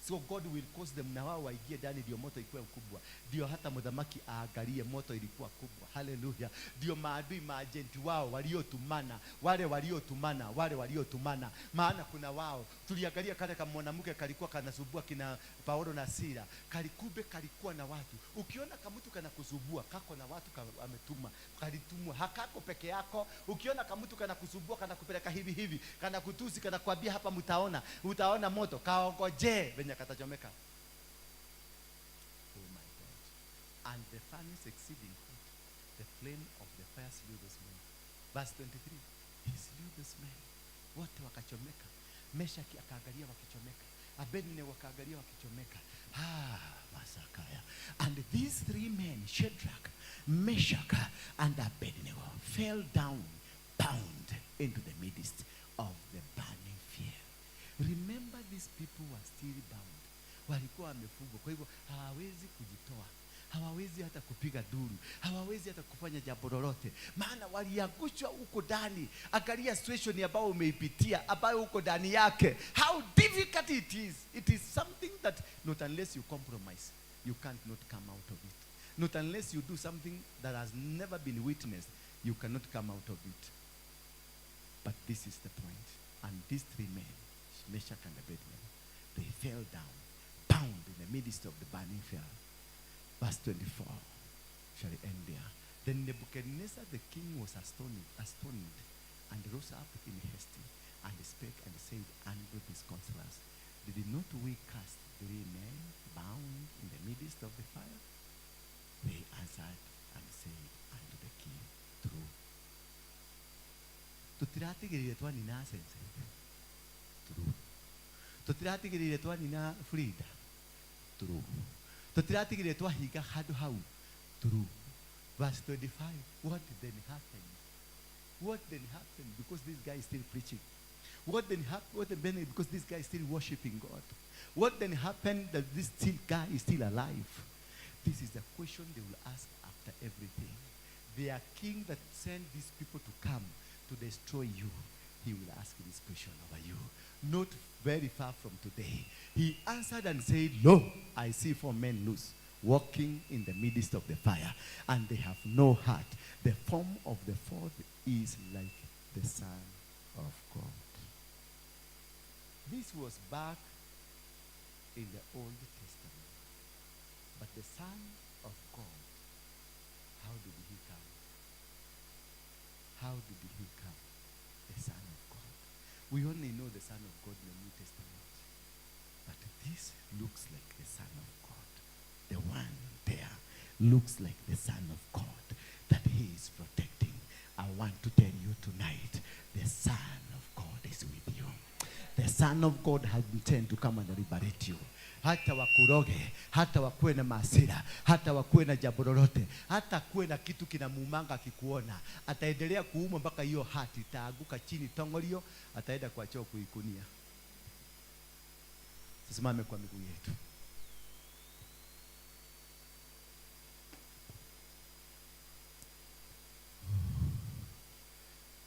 So God will cause them na wao waingie ndani ndio moto ikuwe kubwa. Ndio hata mdhamaki aangalie moto ilikuwa kubwa. Haleluya. Ndio maadui maajenti wao waliotumana, wale waliotumana, wale waliotumana. Maana kuna wao. Tuliangalia kale kama mwanamke kalikuwa kanasubua kina Paulo na Sila. Kalikube kalikuwa na watu. Ukiona kamutu kanakusubua, kako na watu ametuma. Kalitumwa, hakako peke yako. Ukiona kamutu kanakusubua, kanakupeleka hivi hivi, kanakutusi, kanakuambia hapa mtaona, utaona moto, kaongojee venye katachomeka. Oh my God. And the furnace exceeding hot, the flame of the fire slew those men. Verse 23. He slew those men. Wote wakachomeka. Meshaki akaangalia wakichomeka. Abednego wakaangalia wakichomeka. Ah, Masakaya. And these three men, Shadrach, Meshach, and Abednego, fell down, bound into the midst of the burning fire. Remember, these people were still bound. Walikuwa wamefungwa, kwa hivyo hawawezi kujitoa, hawawezi hata kupiga duru, hawawezi hata kufanya jambo lolote, maana waliangushwa huko ndani. Angalia situation ambayo umeipitia, ambayo uko ndani yake, how difficult it is. It is something that not unless you compromise, you can't not come out of it. Not unless you do something that has never been witnessed, you cannot come out of it. But this is the point. And these three men, Meshach and Abednego, they fell down, bound in the midst of the burning fire. Verse 24, shall end there. Then Nebuchadnezzar the king was astonished, and rose up in haste, and spake and said unto his counselors, Did not we cast three men bound in the midst of the fire? They answered and said unto the king, True. Tutiratigirire twanina sense. True. Tutiratigirire twanina Frida. True. Tutiratigirire twahinga handu hau. True. Verse 25. What then happened? What then happened? Because this guy is still preaching. What then happened? What then, because this guy is still worshiping God. What then happened that this still guy is still alive? This is the question they will ask after everything. Their king that sent these people to come to destroy you, he will ask this question over you. Not very far from today. He answered and said, "Lo, I see four men loose, walking in the midst of the fire, and they have no hurt. The form of the fourth is like the Son of God." This was back in the Old Testament. But the Son of God, how did he come? How did he come? The Son of God. We only know the Son of God in the New Testament. But this looks like the Son of God. The one there looks like the Son of God that he is protecting. I want to tell you tonight, the Son of God is with you. The Son of God has been sent to come and liberate you. Hata wakuroge, hata wakuwe na maasira, hata wakuwe na jambo lolote, hata kuwe na kitu kinamuumanga akikuona, ataendelea kuumwa mpaka hiyo hati itaanguka chini tongorio, ataenda kwa choo kuikunia. Tusimame kwa miguu yetu.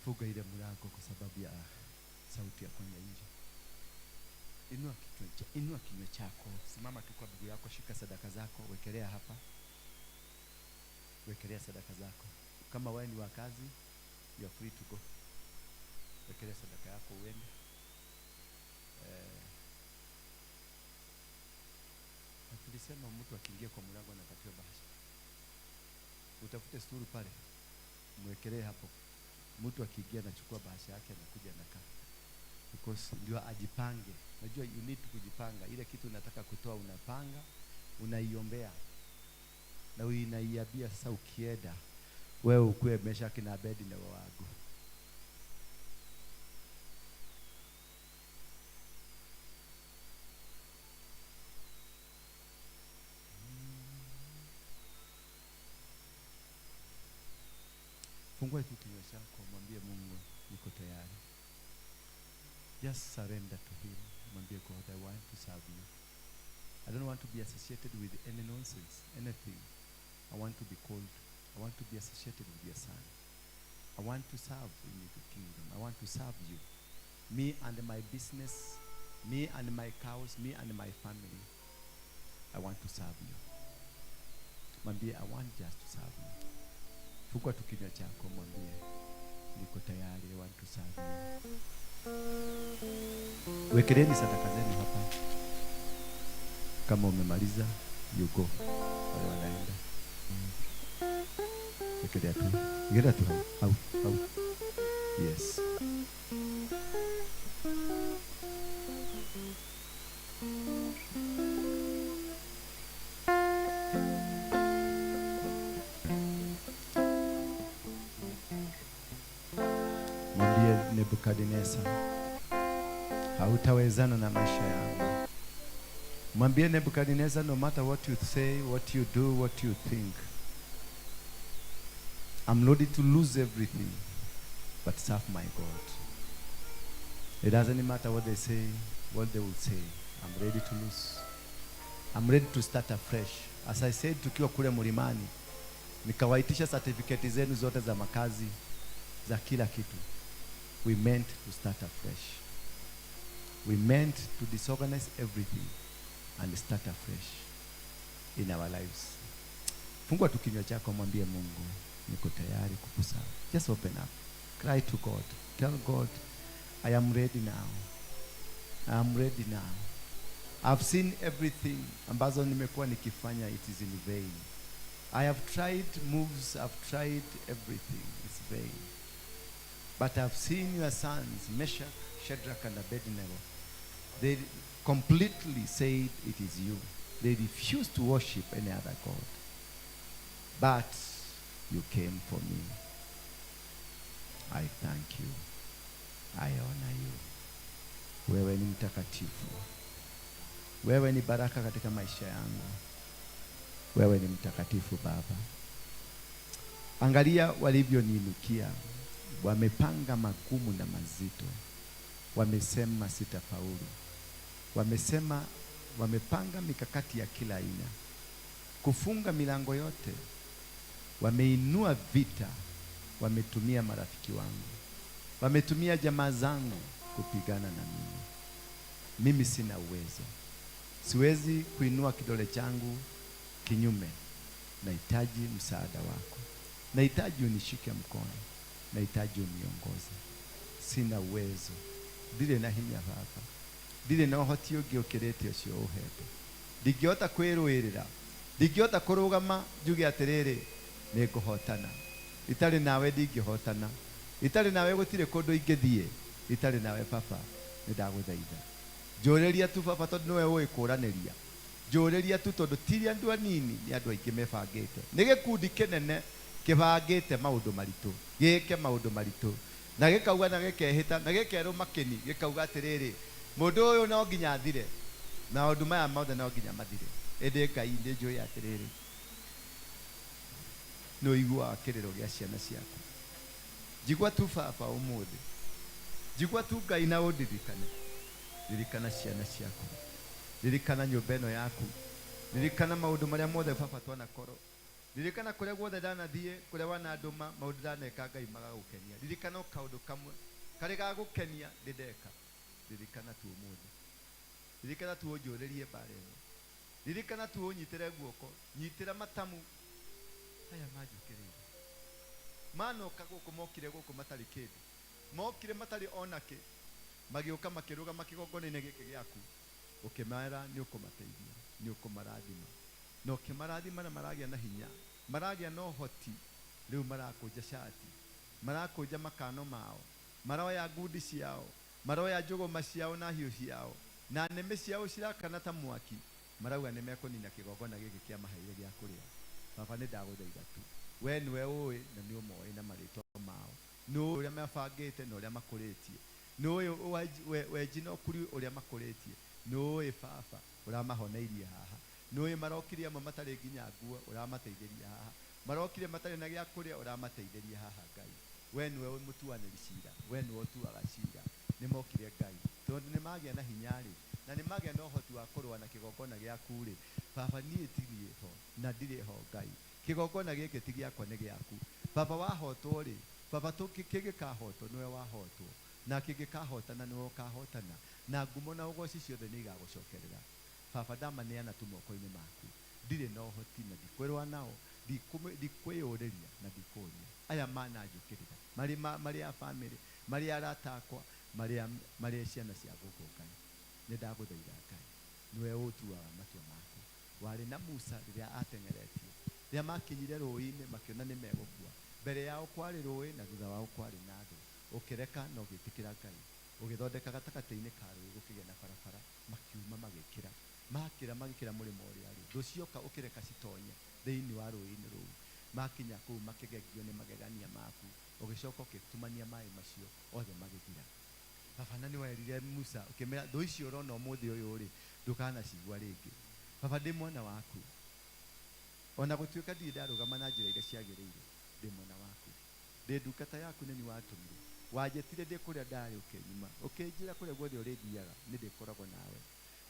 Funga ile mlango kwa sababu ya sauti ya kwenda nje. Inua kinywa chako, simama tu kwa miguu yako, shika sadaka zako, wekelea hapa, wekelea sadaka zako. Kama wewe ni wa kazi, you are free to go. Wekelea sadaka yako uende. Na tulisema mtu akiingia kwa mlango anapatiwa bahasha. Utafute sturu pale, mwekelee hapo. Mtu akiingia anachukua bahasha yake, anakuja anakaa. Because ndio ajipange. Najua you need kujipanga. Ile kitu unataka kutoa unapanga, unaiombea. Na unaiambia sasa ukienda wewe ukue Meshaki na Abednego wangu. Fungua tu kinywa chako, mwambie Mungu niko tayari. Just surrender to him. Mwambie God, I want to serve you. I don't want to be associated with any nonsense, anything. I want to be called. I want to be associated with your son. I want to serve in your kingdom. I want to serve you. Me and my business, me and my cows, me and my family. I want to serve you. Mwambie, I want just to serve you. Fungua tu kinywa chako, mwambie niko tayari, I want to serve you. Wekeleni sadaka zenu hapa. Kama umemaliza, you go. Wale wanaenda. Wekelea tu. Wekelea tu. Au, au. Yes. Mwambie Nebukadneza, hautawezana na maisha yangu. Mwambie Nebukadneza, no matter what you say, what you do, what you think, I'm ready to lose everything, but serve my God. It doesn't matter what they say, what they will say. I'm ready to lose. I'm ready to start afresh. As I said, tukiwa kule mlimani, nikawaitisha certificate zenu zote za makazi, za kila kitu. We meant to start afresh. We meant to disorganize everything and start afresh in our lives. Fungua tu kinywa chako, mwambie Mungu, niko tayari kukuserve. Just open up. Cry to God. Tell God, I am ready now. I am ready now. I've seen everything ambazo nimekuwa nikifanya, it is in vain. I have tried moves, I've tried everything. It's vain. But I've seen your sons, Meshach, Shadrach, and Abednego. They completely said it is you. They refused to worship any other God. But you came for me. I thank you. I honor you. Wewe ni mtakatifu. Wewe ni baraka katika maisha yangu. Wewe ni mtakatifu Baba. Angalia walivyoniinukia. Wamepanga magumu na mazito. Wamesema sitafaulu, wamesema, wamepanga mikakati ya kila aina kufunga milango yote, wameinua vita, wametumia marafiki wangu, wametumia jamaa zangu kupigana na mimi. Mimi sina uwezo, siwezi kuinua kidole changu kinyume. Nahitaji msaada wako, nahitaji unishike mkono, nahitaji uniongoze. Sina uwezo, ndirĩ na hinya Baba, ndirĩ na ũhoti ũngĩ ũkĩrĩte ũcio ũhete. Ndingĩhota kwĩrũĩrĩra, ndingĩhota kũrũgama njuge atĩrĩrĩ, nĩ ngũhotana. Itarĩ nawe ndingĩhotana, itarĩ nawe gũtirĩ kũndũ ingĩthiĩ, itarĩ nawe Baba nĩ ndagũthaitha. Njũrĩria tu Baba, tondũ nĩwe ũĩ kũranĩria. Njũrĩria tu, tondũ ti andũ anini, nĩ andũ aingĩ mebangĩte, nĩ gĩkundi kĩnene kĩbangĩte maũndũ maritũ, gĩke maũndũ maritũ, na gĩkauga na gĩkehĩta na gĩkerũma kĩni, gĩkauga atĩrĩrĩ, mũndũ ũyũ no nginya athire, maũndũ maya mothe no nginya mathire. Ĩndĩ Ngai, nĩ njũĩ atĩrĩrĩ, nĩ ũiguaga kĩrĩro gĩa ciana ciaku. Njigua tu Baba ũmũthĩ, njigua tu Ngai, na ũndirikane. Ririkana ciana ciaku, ririkana nyũmba ĩno yaku, ririkana maũndũ marĩa mothe Baba twanakorwo, ririkana kũrĩa guothe ndanathiĩ, kũrĩa wanandũma, maũndũ ndaneka Ngai magagũkenia. Ririkana o kaũndũ kamwe karĩ gagũkenia ndĩ ndeka. Ririkana tu ũmũthĩ, ririkana tu ũnjũrĩrie mbara ĩno, ririkana tu ũnyitĩre guoko, nyitĩra matamu aya manjũkĩrĩire. Manoka gũkũ, mokire gũkũ matarĩ kĩndũ, mokire matarĩ onakĩ, magĩũka makĩrũgama kĩgongona-inĩ gĩkĩ gĩaku, ũkĩmera nĩ ũkũmateithia, nĩ ũkũmarathima, na ũkĩmarathima, na maragĩa na hinya, maragĩa na ũhoti. Rĩu marakũnja cati, marakũnja makano mao, maroya ngundi ciao, maroya njũgũma ciao na hiũ ciao na nĩmĩ ciao cirakana ta mwaki, marauga nĩ mekũnina kĩgongona gĩkĩ kĩa maheire gĩa kũrĩa. Baba, nĩ ndagũthaitha tu, we nĩwe ũĩ na nĩ ũmoĩ na marĩtwa mao, nĩ ũĩ ũrĩa mabangĩte na ũrĩa makũrĩtie, nĩ ũĩ wenji na ũkuri ũrĩa makũrĩtie, nĩ ũĩ Baba ũramahoneirie haha, nĩ ũĩ marokire amwe matarĩ nginya nguo, ũramateithĩria haha, marokire matarĩ na gĩa kũrĩa, ũramateithĩria haha. Ngai, we nĩwe mũtuanĩri cira, we nĩwe ũtuaga cira. Nĩ mokire Ngai, tondũ nĩ magĩa na hinya rĩ, na nĩ magĩa na ũhoti wa kũrũa na kĩgongona gĩaku rĩ. Baba, niĩ ndirĩ ho na ndirĩ ho Ngai, kĩgongona gĩkĩ ti gĩakwa, nĩ gĩaku Baba. Wahotwo rĩ Baba, kĩngĩkahotwo nĩwe wahotwo, na kĩngĩkahotana nĩwe ũkahotana, na ngumo na ũgoci ciothe nĩ igagũcokerera. Baba, ndamaneana tu moko-inĩ maku. Ndirĩ na ũhoti na ndikwĩrũa nao, ndikwĩyũrĩria na ndikũria aya mananjũkĩrĩra, marĩ marĩ a family, marĩ arata akwa, marĩ ciana cia gũkũ. Ngai, nĩ ndagũthaitha. Ngai, nĩwe ũtuaga matua maku. Warĩ na Musa rĩrĩa ateng'eretio, rĩrĩa makinyire rũĩ-inĩ makĩona nĩ megũkua. Mbere yao kwarĩ rũĩ na thutha wao kwarĩ na thũ. Ũkĩreka na ũgĩtĩkĩra Ngai, ũgĩthondeka gatagatĩ-inĩ ka rũĩ gũkĩgĩa na barabara, makiuma magĩkĩra, makĩra magĩkĩra mũrĩmo ũrĩa rĩ. Thũ cioka ũkĩreka citonye thĩinĩ wa rũĩ-inĩ rũu. Makinya kũu makĩgegio nĩ magegania maku, ũgĩcoka ũgĩtumania maĩ macio othe magĩthira. Baba, na nĩ werire Musa ũkĩmera, thũ icio ũrona ũmũthĩ ũyũ rĩ, ndũkanacigua rĩngĩ. Baba, ndĩ mwana waku, ona gũtuĩka ndirĩ ndarũgama na njĩra iria ciagĩrĩire, ndĩ mwana waku, ndĩ ndungata yaku. Nĩ niĩ watũmire, wanjĩtire ndĩ kũrĩa ndarĩ, ũkĩnyuma, ũkĩnjĩra kũrĩa guothe ũrĩthiaga nĩ ndĩkoragwo nawe,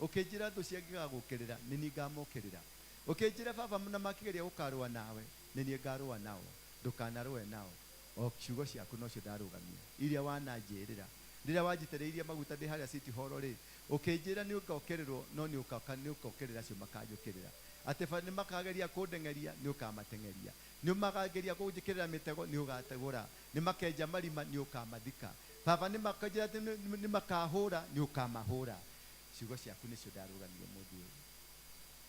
ũkĩnjĩra thũ ciangĩgagũkĩrĩra nĩ niĩ ngamokĩrĩra, ũkĩnjĩra Baba na makĩgeria gũkarũa nawe nĩ niĩ ngarũa nao, ndũkanarũe nao. O ciugo ciaku nocio ndarũgamia, iria wananjĩrĩra rĩrĩa wanjitĩrĩirie maguta ndĩ harĩa City Hall rĩ, ũkĩnjĩra nĩ ũgokĩrĩrwo, no nĩ ũkokĩrĩra acio makanjũkĩrĩra, atĩ nĩ makageria kũndeng'eria, nĩ ũkamateng'eria, nĩ makageria kũnjĩkĩrĩra mĩtego, nĩ ũgategũra, nĩ makenja marima, nĩ ũkamathika. Baba, nĩ makanjĩra atĩ nĩ makahũra, nĩ ũkamahũra. Ciugo ciaku nĩcio ndarũgamia ũmũthĩ ũyũ,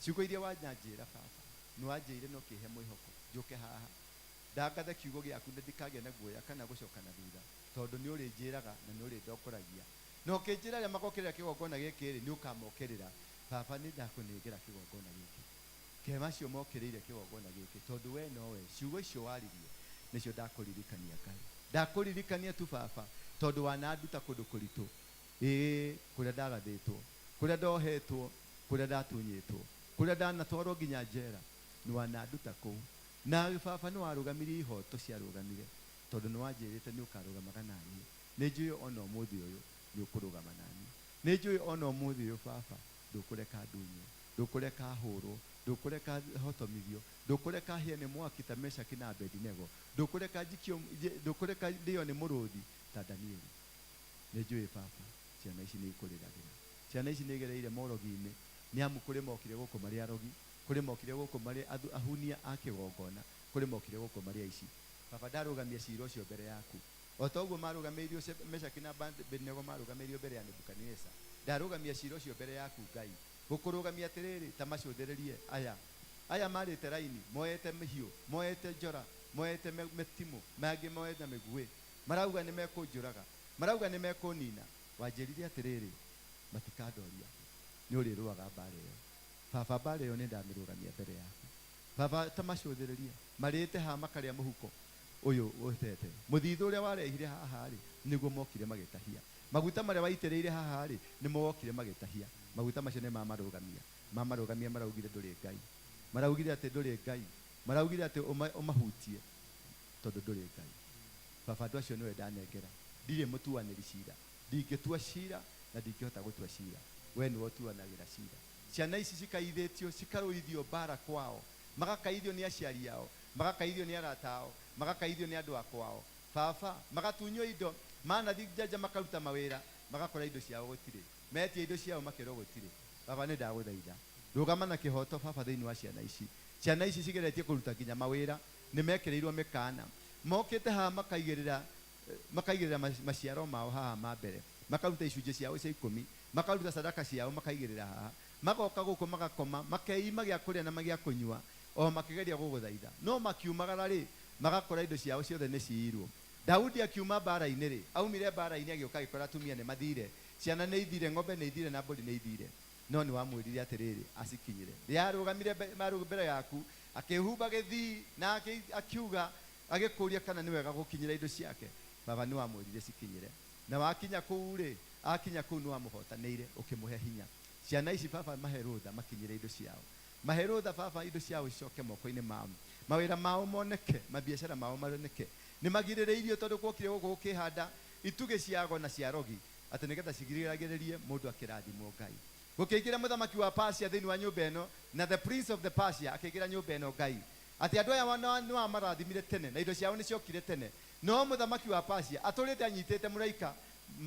ciugo iria wanyanjĩra. Baba, nĩ wanjĩire na ũkĩhe mwĩhoko njũke haha ndangathe kiugo gĩaku, na ndikagĩa na guoya kana gũcoka na thutha, tondũ nĩ ũrĩnjĩraga na nĩ ũrĩndongoragia, na ũkĩnjĩra arĩa magokĩrĩra kĩgongona gĩkĩ rĩ, nĩ ũkamokĩrĩra. Baba, nĩ ndakũnengera kĩgongona gĩkĩ, ke macio mokĩrĩire kĩgongona gĩkĩ, tondũ we nowe ciugo icio waririe nĩcio ndakũririkania. Ngai, ndakũririkania tu Baba, tondũ wananduta kũndũ kũritũ, ĩĩ, kũrĩa ndagathĩtwo, kũrĩa ndohetwo, kũrĩa ndatunyĩtwo, kũrĩa ndanatwarwo nginya njera, nĩ wananduta kũu. Na Baba, nĩ warũgamirie ihoto ciarũgamire, tondũ nĩ wanjĩrĩte nĩ ũkarũgamaga naniĩ. Nĩ njũĩ ona ũmũthĩ ũyũ. Nĩ ũkũrũgama nani. Nĩ njũĩ ona ũmũthĩ ũyũ baba ndũkũreka ndunywo, ndũkũreka hũrwo, ndũkũreka hotomithio, ndũkũreka hĩe nĩ mwaki ta Meshaki na Abedinego, ndũkũreka njikio, ndũkũreka ndĩo nĩ mũrũthi ta Danieli. Nĩ njũĩ baba ciana ici nĩ ikũrĩragĩra, ciana ici nĩ igereire morogi-inĩ, nĩ amu kũrĩ mokire gũkũ marĩ arogi, kũrĩ mokire gũkũ marĩ ahunia a kĩgongona, kũrĩ mokire gũkũ marĩ aici. Baba ndarũgamia cira ũcio mbere yaku o ta ũguo marũgamĩirio Meshaki na Abedinego marũgamĩirio mbere ya Nebukadneza. Ndarũgamia cira ũcio mbere yaku Ngai, gũkũrũgamia atĩrĩrĩ, ta macũthĩrĩrie aya aya marĩte raini, moete mĩhiũ, moete njora, moete mĩtimũ, mangĩ moete mĩguĩ, marauga nĩ mekũnjũraga, marauga nĩ mekũnina. Wanjĩrire atĩrĩrĩ, matikandoria, nĩ ũrĩrũaga mbara ĩyo. Baba mbara ĩyo nĩ ndamĩrũgamia mbere yaku. Baba ta macũthĩrĩrie, marĩte haha makarĩa mũhuko ũyũ ũtete mũthithũ ũrĩa warehire haha rĩ, nĩguo mokire magĩtahia. Maguta marĩa waitĩrĩire haha rĩ, nĩmo wokire magĩtahia. Maguta macio nĩ mamarũgamia, mamarũgamia maraugire ndũrĩ Ngai, maraugire atĩ ndũrĩ Ngai, maraugire atĩ ũmahutie tondũ ndũrĩ Ngai. Baba andũ acio nĩwe ndanengera, ndirĩ mũtuanĩri cira, ndingĩtua cira na ndingĩhota gũtua cira, we nĩwe ũtuanagĩra cira. Ciana ici cikaithĩtio, cikarũithio mbara kwao, magakaithio nĩ aciari ao, magakaithio nĩ arata ao, magakaithio nĩ andũ a kwao. Baba magatunywo indo, manathi njanja makaruta mawĩra, magakora indo ciao gũtirĩ, metia indo ciao makerwo gũtirĩ. Baba nĩ ndagũthaitha, rũgama na kĩhoto baba thĩinĩ wa ciana ici. Ciana ici cigeretie kũruta nginya mawĩra, nĩ mekĩrĩirwo mĩkana, mokĩte haha makaigĩrĩra, makaigĩrĩra maciaro mao haha ma mbere, makaruta icunjĩ ciao cia ikũmi, makaruta sadaka ciao makaigĩrĩra haha, magoka gũkũ magakoma, makeima gĩa kũrĩa na gĩa kũnyua, o makĩgeria gũgũthaitha. No makiumagara rĩ, magakora indo ciao ciothe nĩ ciirwo. Daudi akiuma mbara-inĩ rĩ, aumire mbara-inĩ agĩũka agĩkora atumia nĩ mathire, ciana nĩ ithire, ng'ombe nĩ ithire na mbũri nĩ ithire. No nĩ wamwĩrire atĩrĩrĩ, acikinyĩre. Rĩarũgamire mbere yaku, akĩhumba gĩthii na akiuga, agĩkũria kana nĩ wega gũkinyĩra indo ciake. Baba nĩ wamwĩrire cikinyĩre. Na wakinya kũu rĩ, akinya kũu nĩ wamũhotanĩire, ũkĩmũhe hinya. Ciana ici baba mahe rũtha makinyĩre indo ciao. Mahe rũtha baba indo ciao cicoke moko-inĩ mao. Mawĩra mao moneke, mabiacara mao moneke. Nĩ magirĩrĩirio tondũ gwokire gũkũ gũkĩhanda itugĩ cia ago na cia rogi, atĩ nĩgetha cigiragĩrĩrie mũndũ akĩrathimwo Ngai. Gũkĩingĩra mũthamaki wa Persia thĩinĩ wa nyũmba ĩno, na the prince of the Persia akĩingĩra nyũmba ĩno Ngai. Atĩ andũ aya nĩ wamarathimire tene, na indo ciao nĩ ciokire tene. No mũthamaki wa Persia atũrĩte anyitĩte mũraika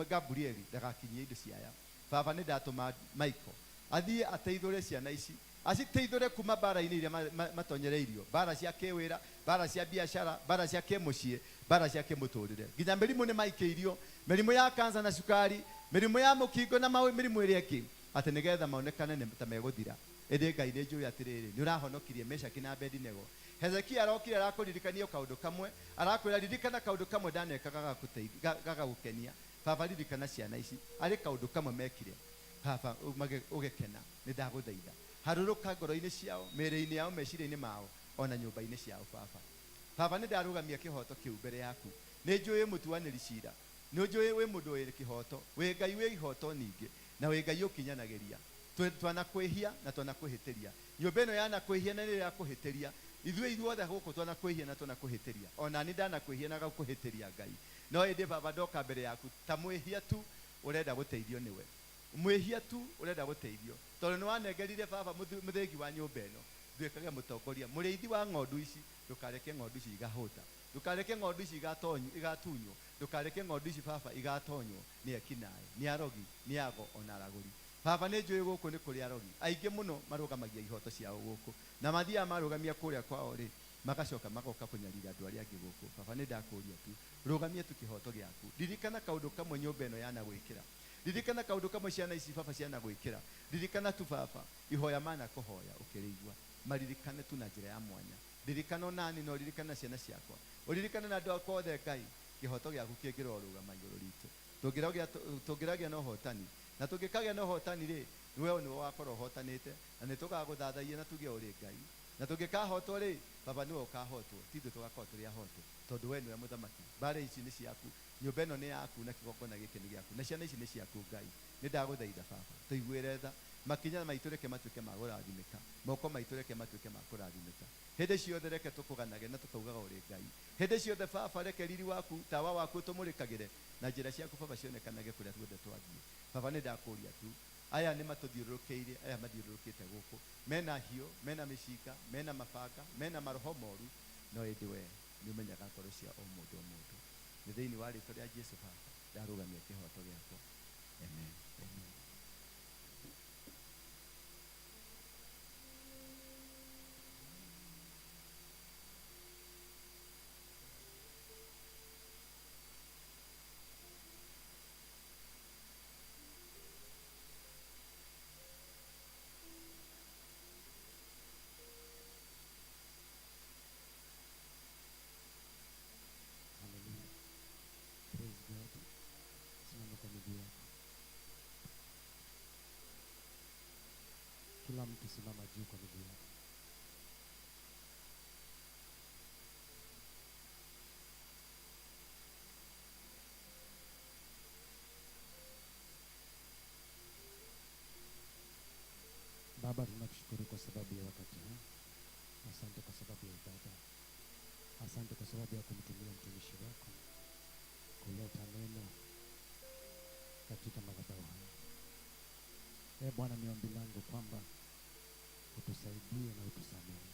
Gabrieli ndagakinyie indo ciaya. Baba nĩ ndatũma Michael athiĩ ateithũre ciana ici, aciteithũre kuma mbara-inĩ iria matonyereirio, mbara cia kĩwĩra, mbara cia biacara, mbara cia kĩmũciĩ, mbara cia kĩmũtũrĩre. Nginya mĩrimũ nĩ maikĩirio, mĩrimũ ya kansa na cukari, mĩrimũ ya mũkingo na mĩrimũ ĩrĩa ĩngĩ, atĩ nĩgetha monekane nĩ ta megũthira. Ĩndĩ Ngai nĩ njũĩ atĩrĩrĩ, nĩ ũrahonokirie Meshaki na Abedinego. Hezekia arokire arakũririkania kaũndũ kamwe, arakwĩra ririkana kaũndũ kamwe ndaneka gagagũkenia. Baba ririkana ciana ici, arĩ kaũndũ kamwe mekire. Baba ũgĩkena, nĩ ndagũthaitha. Harũrũka ngoro-inĩ ciao, mĩĩrĩ-inĩ yao, meciria-inĩ mao, ona nyũmba-inĩ ciao baba. Baba nĩ ndarũgamia kĩhoto kĩu mbere yaku. Nĩ njũĩ mũtuanĩri cira, nĩ njũĩ wĩ mũndũ wĩ kĩhoto, wĩ Ngai wĩ ihoto ningĩ, na wĩ Ngai ũkinyanagĩria. Twanakwĩhia na twanakwĩhĩtĩria. Nyũmba ĩno yanakwĩhia na nĩ yakũhĩtĩria. Ithuĩ ithuothe gũkũ twanakwĩhia na twanakwĩhĩtĩria. Ona niĩ ndanakwĩhia na gakũhĩtĩria Ngai. No ĩndĩ baba ndoka mbere yaku ta mwĩhia tu ũrenda gũteithio nĩwe. Mwĩhia tu ũrenda gũteithio. Tondũ nĩ wanengerire baba mũthĩgi wa nyũmba ĩno, nduĩkage mũtongoria, mũrĩithi wa ng'ondu ici, ndũkareke ng'ondu ici igahũta, ndũkareke ng'ondu ici igatunywo, ndũkareke ng'ondu ici baba igatonywo nĩ ekinaĩ, nĩ arogi, nĩ ago ona aragũri. Baba nĩ njũĩ gũkũ nĩ kũrĩ arogi aingĩ mũno marũgamagia ihoto ciao gũkũ, na mathiaga marũgamia kũrĩa kwao rĩ, magacoka magoka kũnyarira andũ arĩa angĩ gũkũ. Baba nĩ ndakũria tu, rũgamia tu kĩhoto gĩaku. Ririkana kaũndũ kamwe nyũmba ĩno yanagwĩkĩra. Ririkana kaũndũ kamwe ciana ici baba cianagwĩkĩra. Ririkana tu baba, ihoya mana kũhoya ũkĩrĩigua. Maririkane tu na njĩra ya mwanya. Ririkana onani na ũririkane ciana ciakwa. Ũririkane na andũ akwa othe Ngai, kĩhoto gĩaku kĩngĩrorũgama igũrũ ritũ. Tũngĩragĩa na ũhotani. Na tũngĩkagĩa na ũhotani rĩ, we nĩwe wakorwo ũhotanĩte, na nĩ tũgagũthathaia na tuge ũrĩ Ngai. Na tũngĩkahotwo rĩ, baba nĩwe ũkahotwo, ti ithuĩ tũgakorwo tũrĩ ahote, tondũ we nĩwe mũthamaki. Mbara ici nĩ ciaku, nyũmba ĩno nĩ yaku, na kĩgongona gĩkĩ nĩ gĩaku, na ciana ici nĩ ciaku Ngai. Nĩ ndagũthaitha baba, tũiguĩre tha, makinya maitũ reke matuĩke ma kũrathimĩka, moko maitũ reke matuĩke ma kũrathimĩka. Hĩndĩ ciothe reke tũkũganage na tũkaugaga ũrĩ Ngai. Hĩndĩ ciothe Baba reke riri waku tawa waku tũmũrĩkagĩre na njĩra ciaku Baba cionekanage kũrĩa guothe twathiĩ. Baba nĩ ndakũria tu, aya nĩ matũthiũrũrũkĩirie, aya mathiũrũrũkĩte gũkũ, mena hiũ, mena mĩcinga, mena mabanga, mena maroho moru, no ĩndĩ we nĩ ũmenyaga ngoro cia o mũndũ o mũndũ. Nĩ thĩinĩ wa rĩtwa rĩa Jesu Baba ndarũgamia kĩhoto gĩakwa. Amen. Amen. Hallelujah. Praise God. Simama kwa miguu yako. Kila mtu simama juu kwa miguu yako. Baba, tunakushukuru kwa sababu ya wakati huu. Asante kwa sababu ya ibada. Asante kwa sababu ya kumtumia mtumishi wako kuleta neno katika madhabahu haya. Ee Bwana, ni ombi langu kwamba utusaidie na utusamehe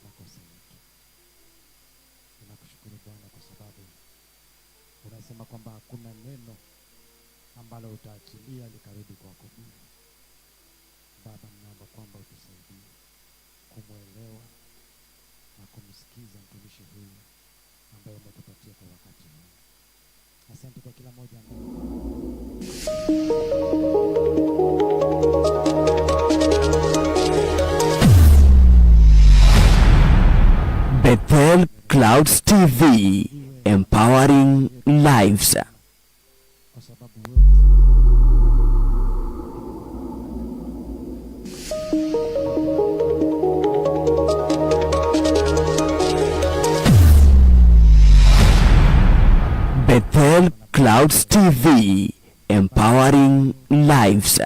makosa yetu. Ninakushukuru Bwana kwa sababu unasema kwamba hakuna neno ambalo utaachilia likarudi kwako bure. Baba, ninaomba kwamba utusaidie kumwelewa na kumsikiza mtumishi huyu ambaye umetupatia kwa wakati huu. Asante kwa kila mmoja ambaye Bethel Clouds TV, empowering lives. Kwa sababu wewe unasema kwamba Bethel Clouds TV, empowering lives.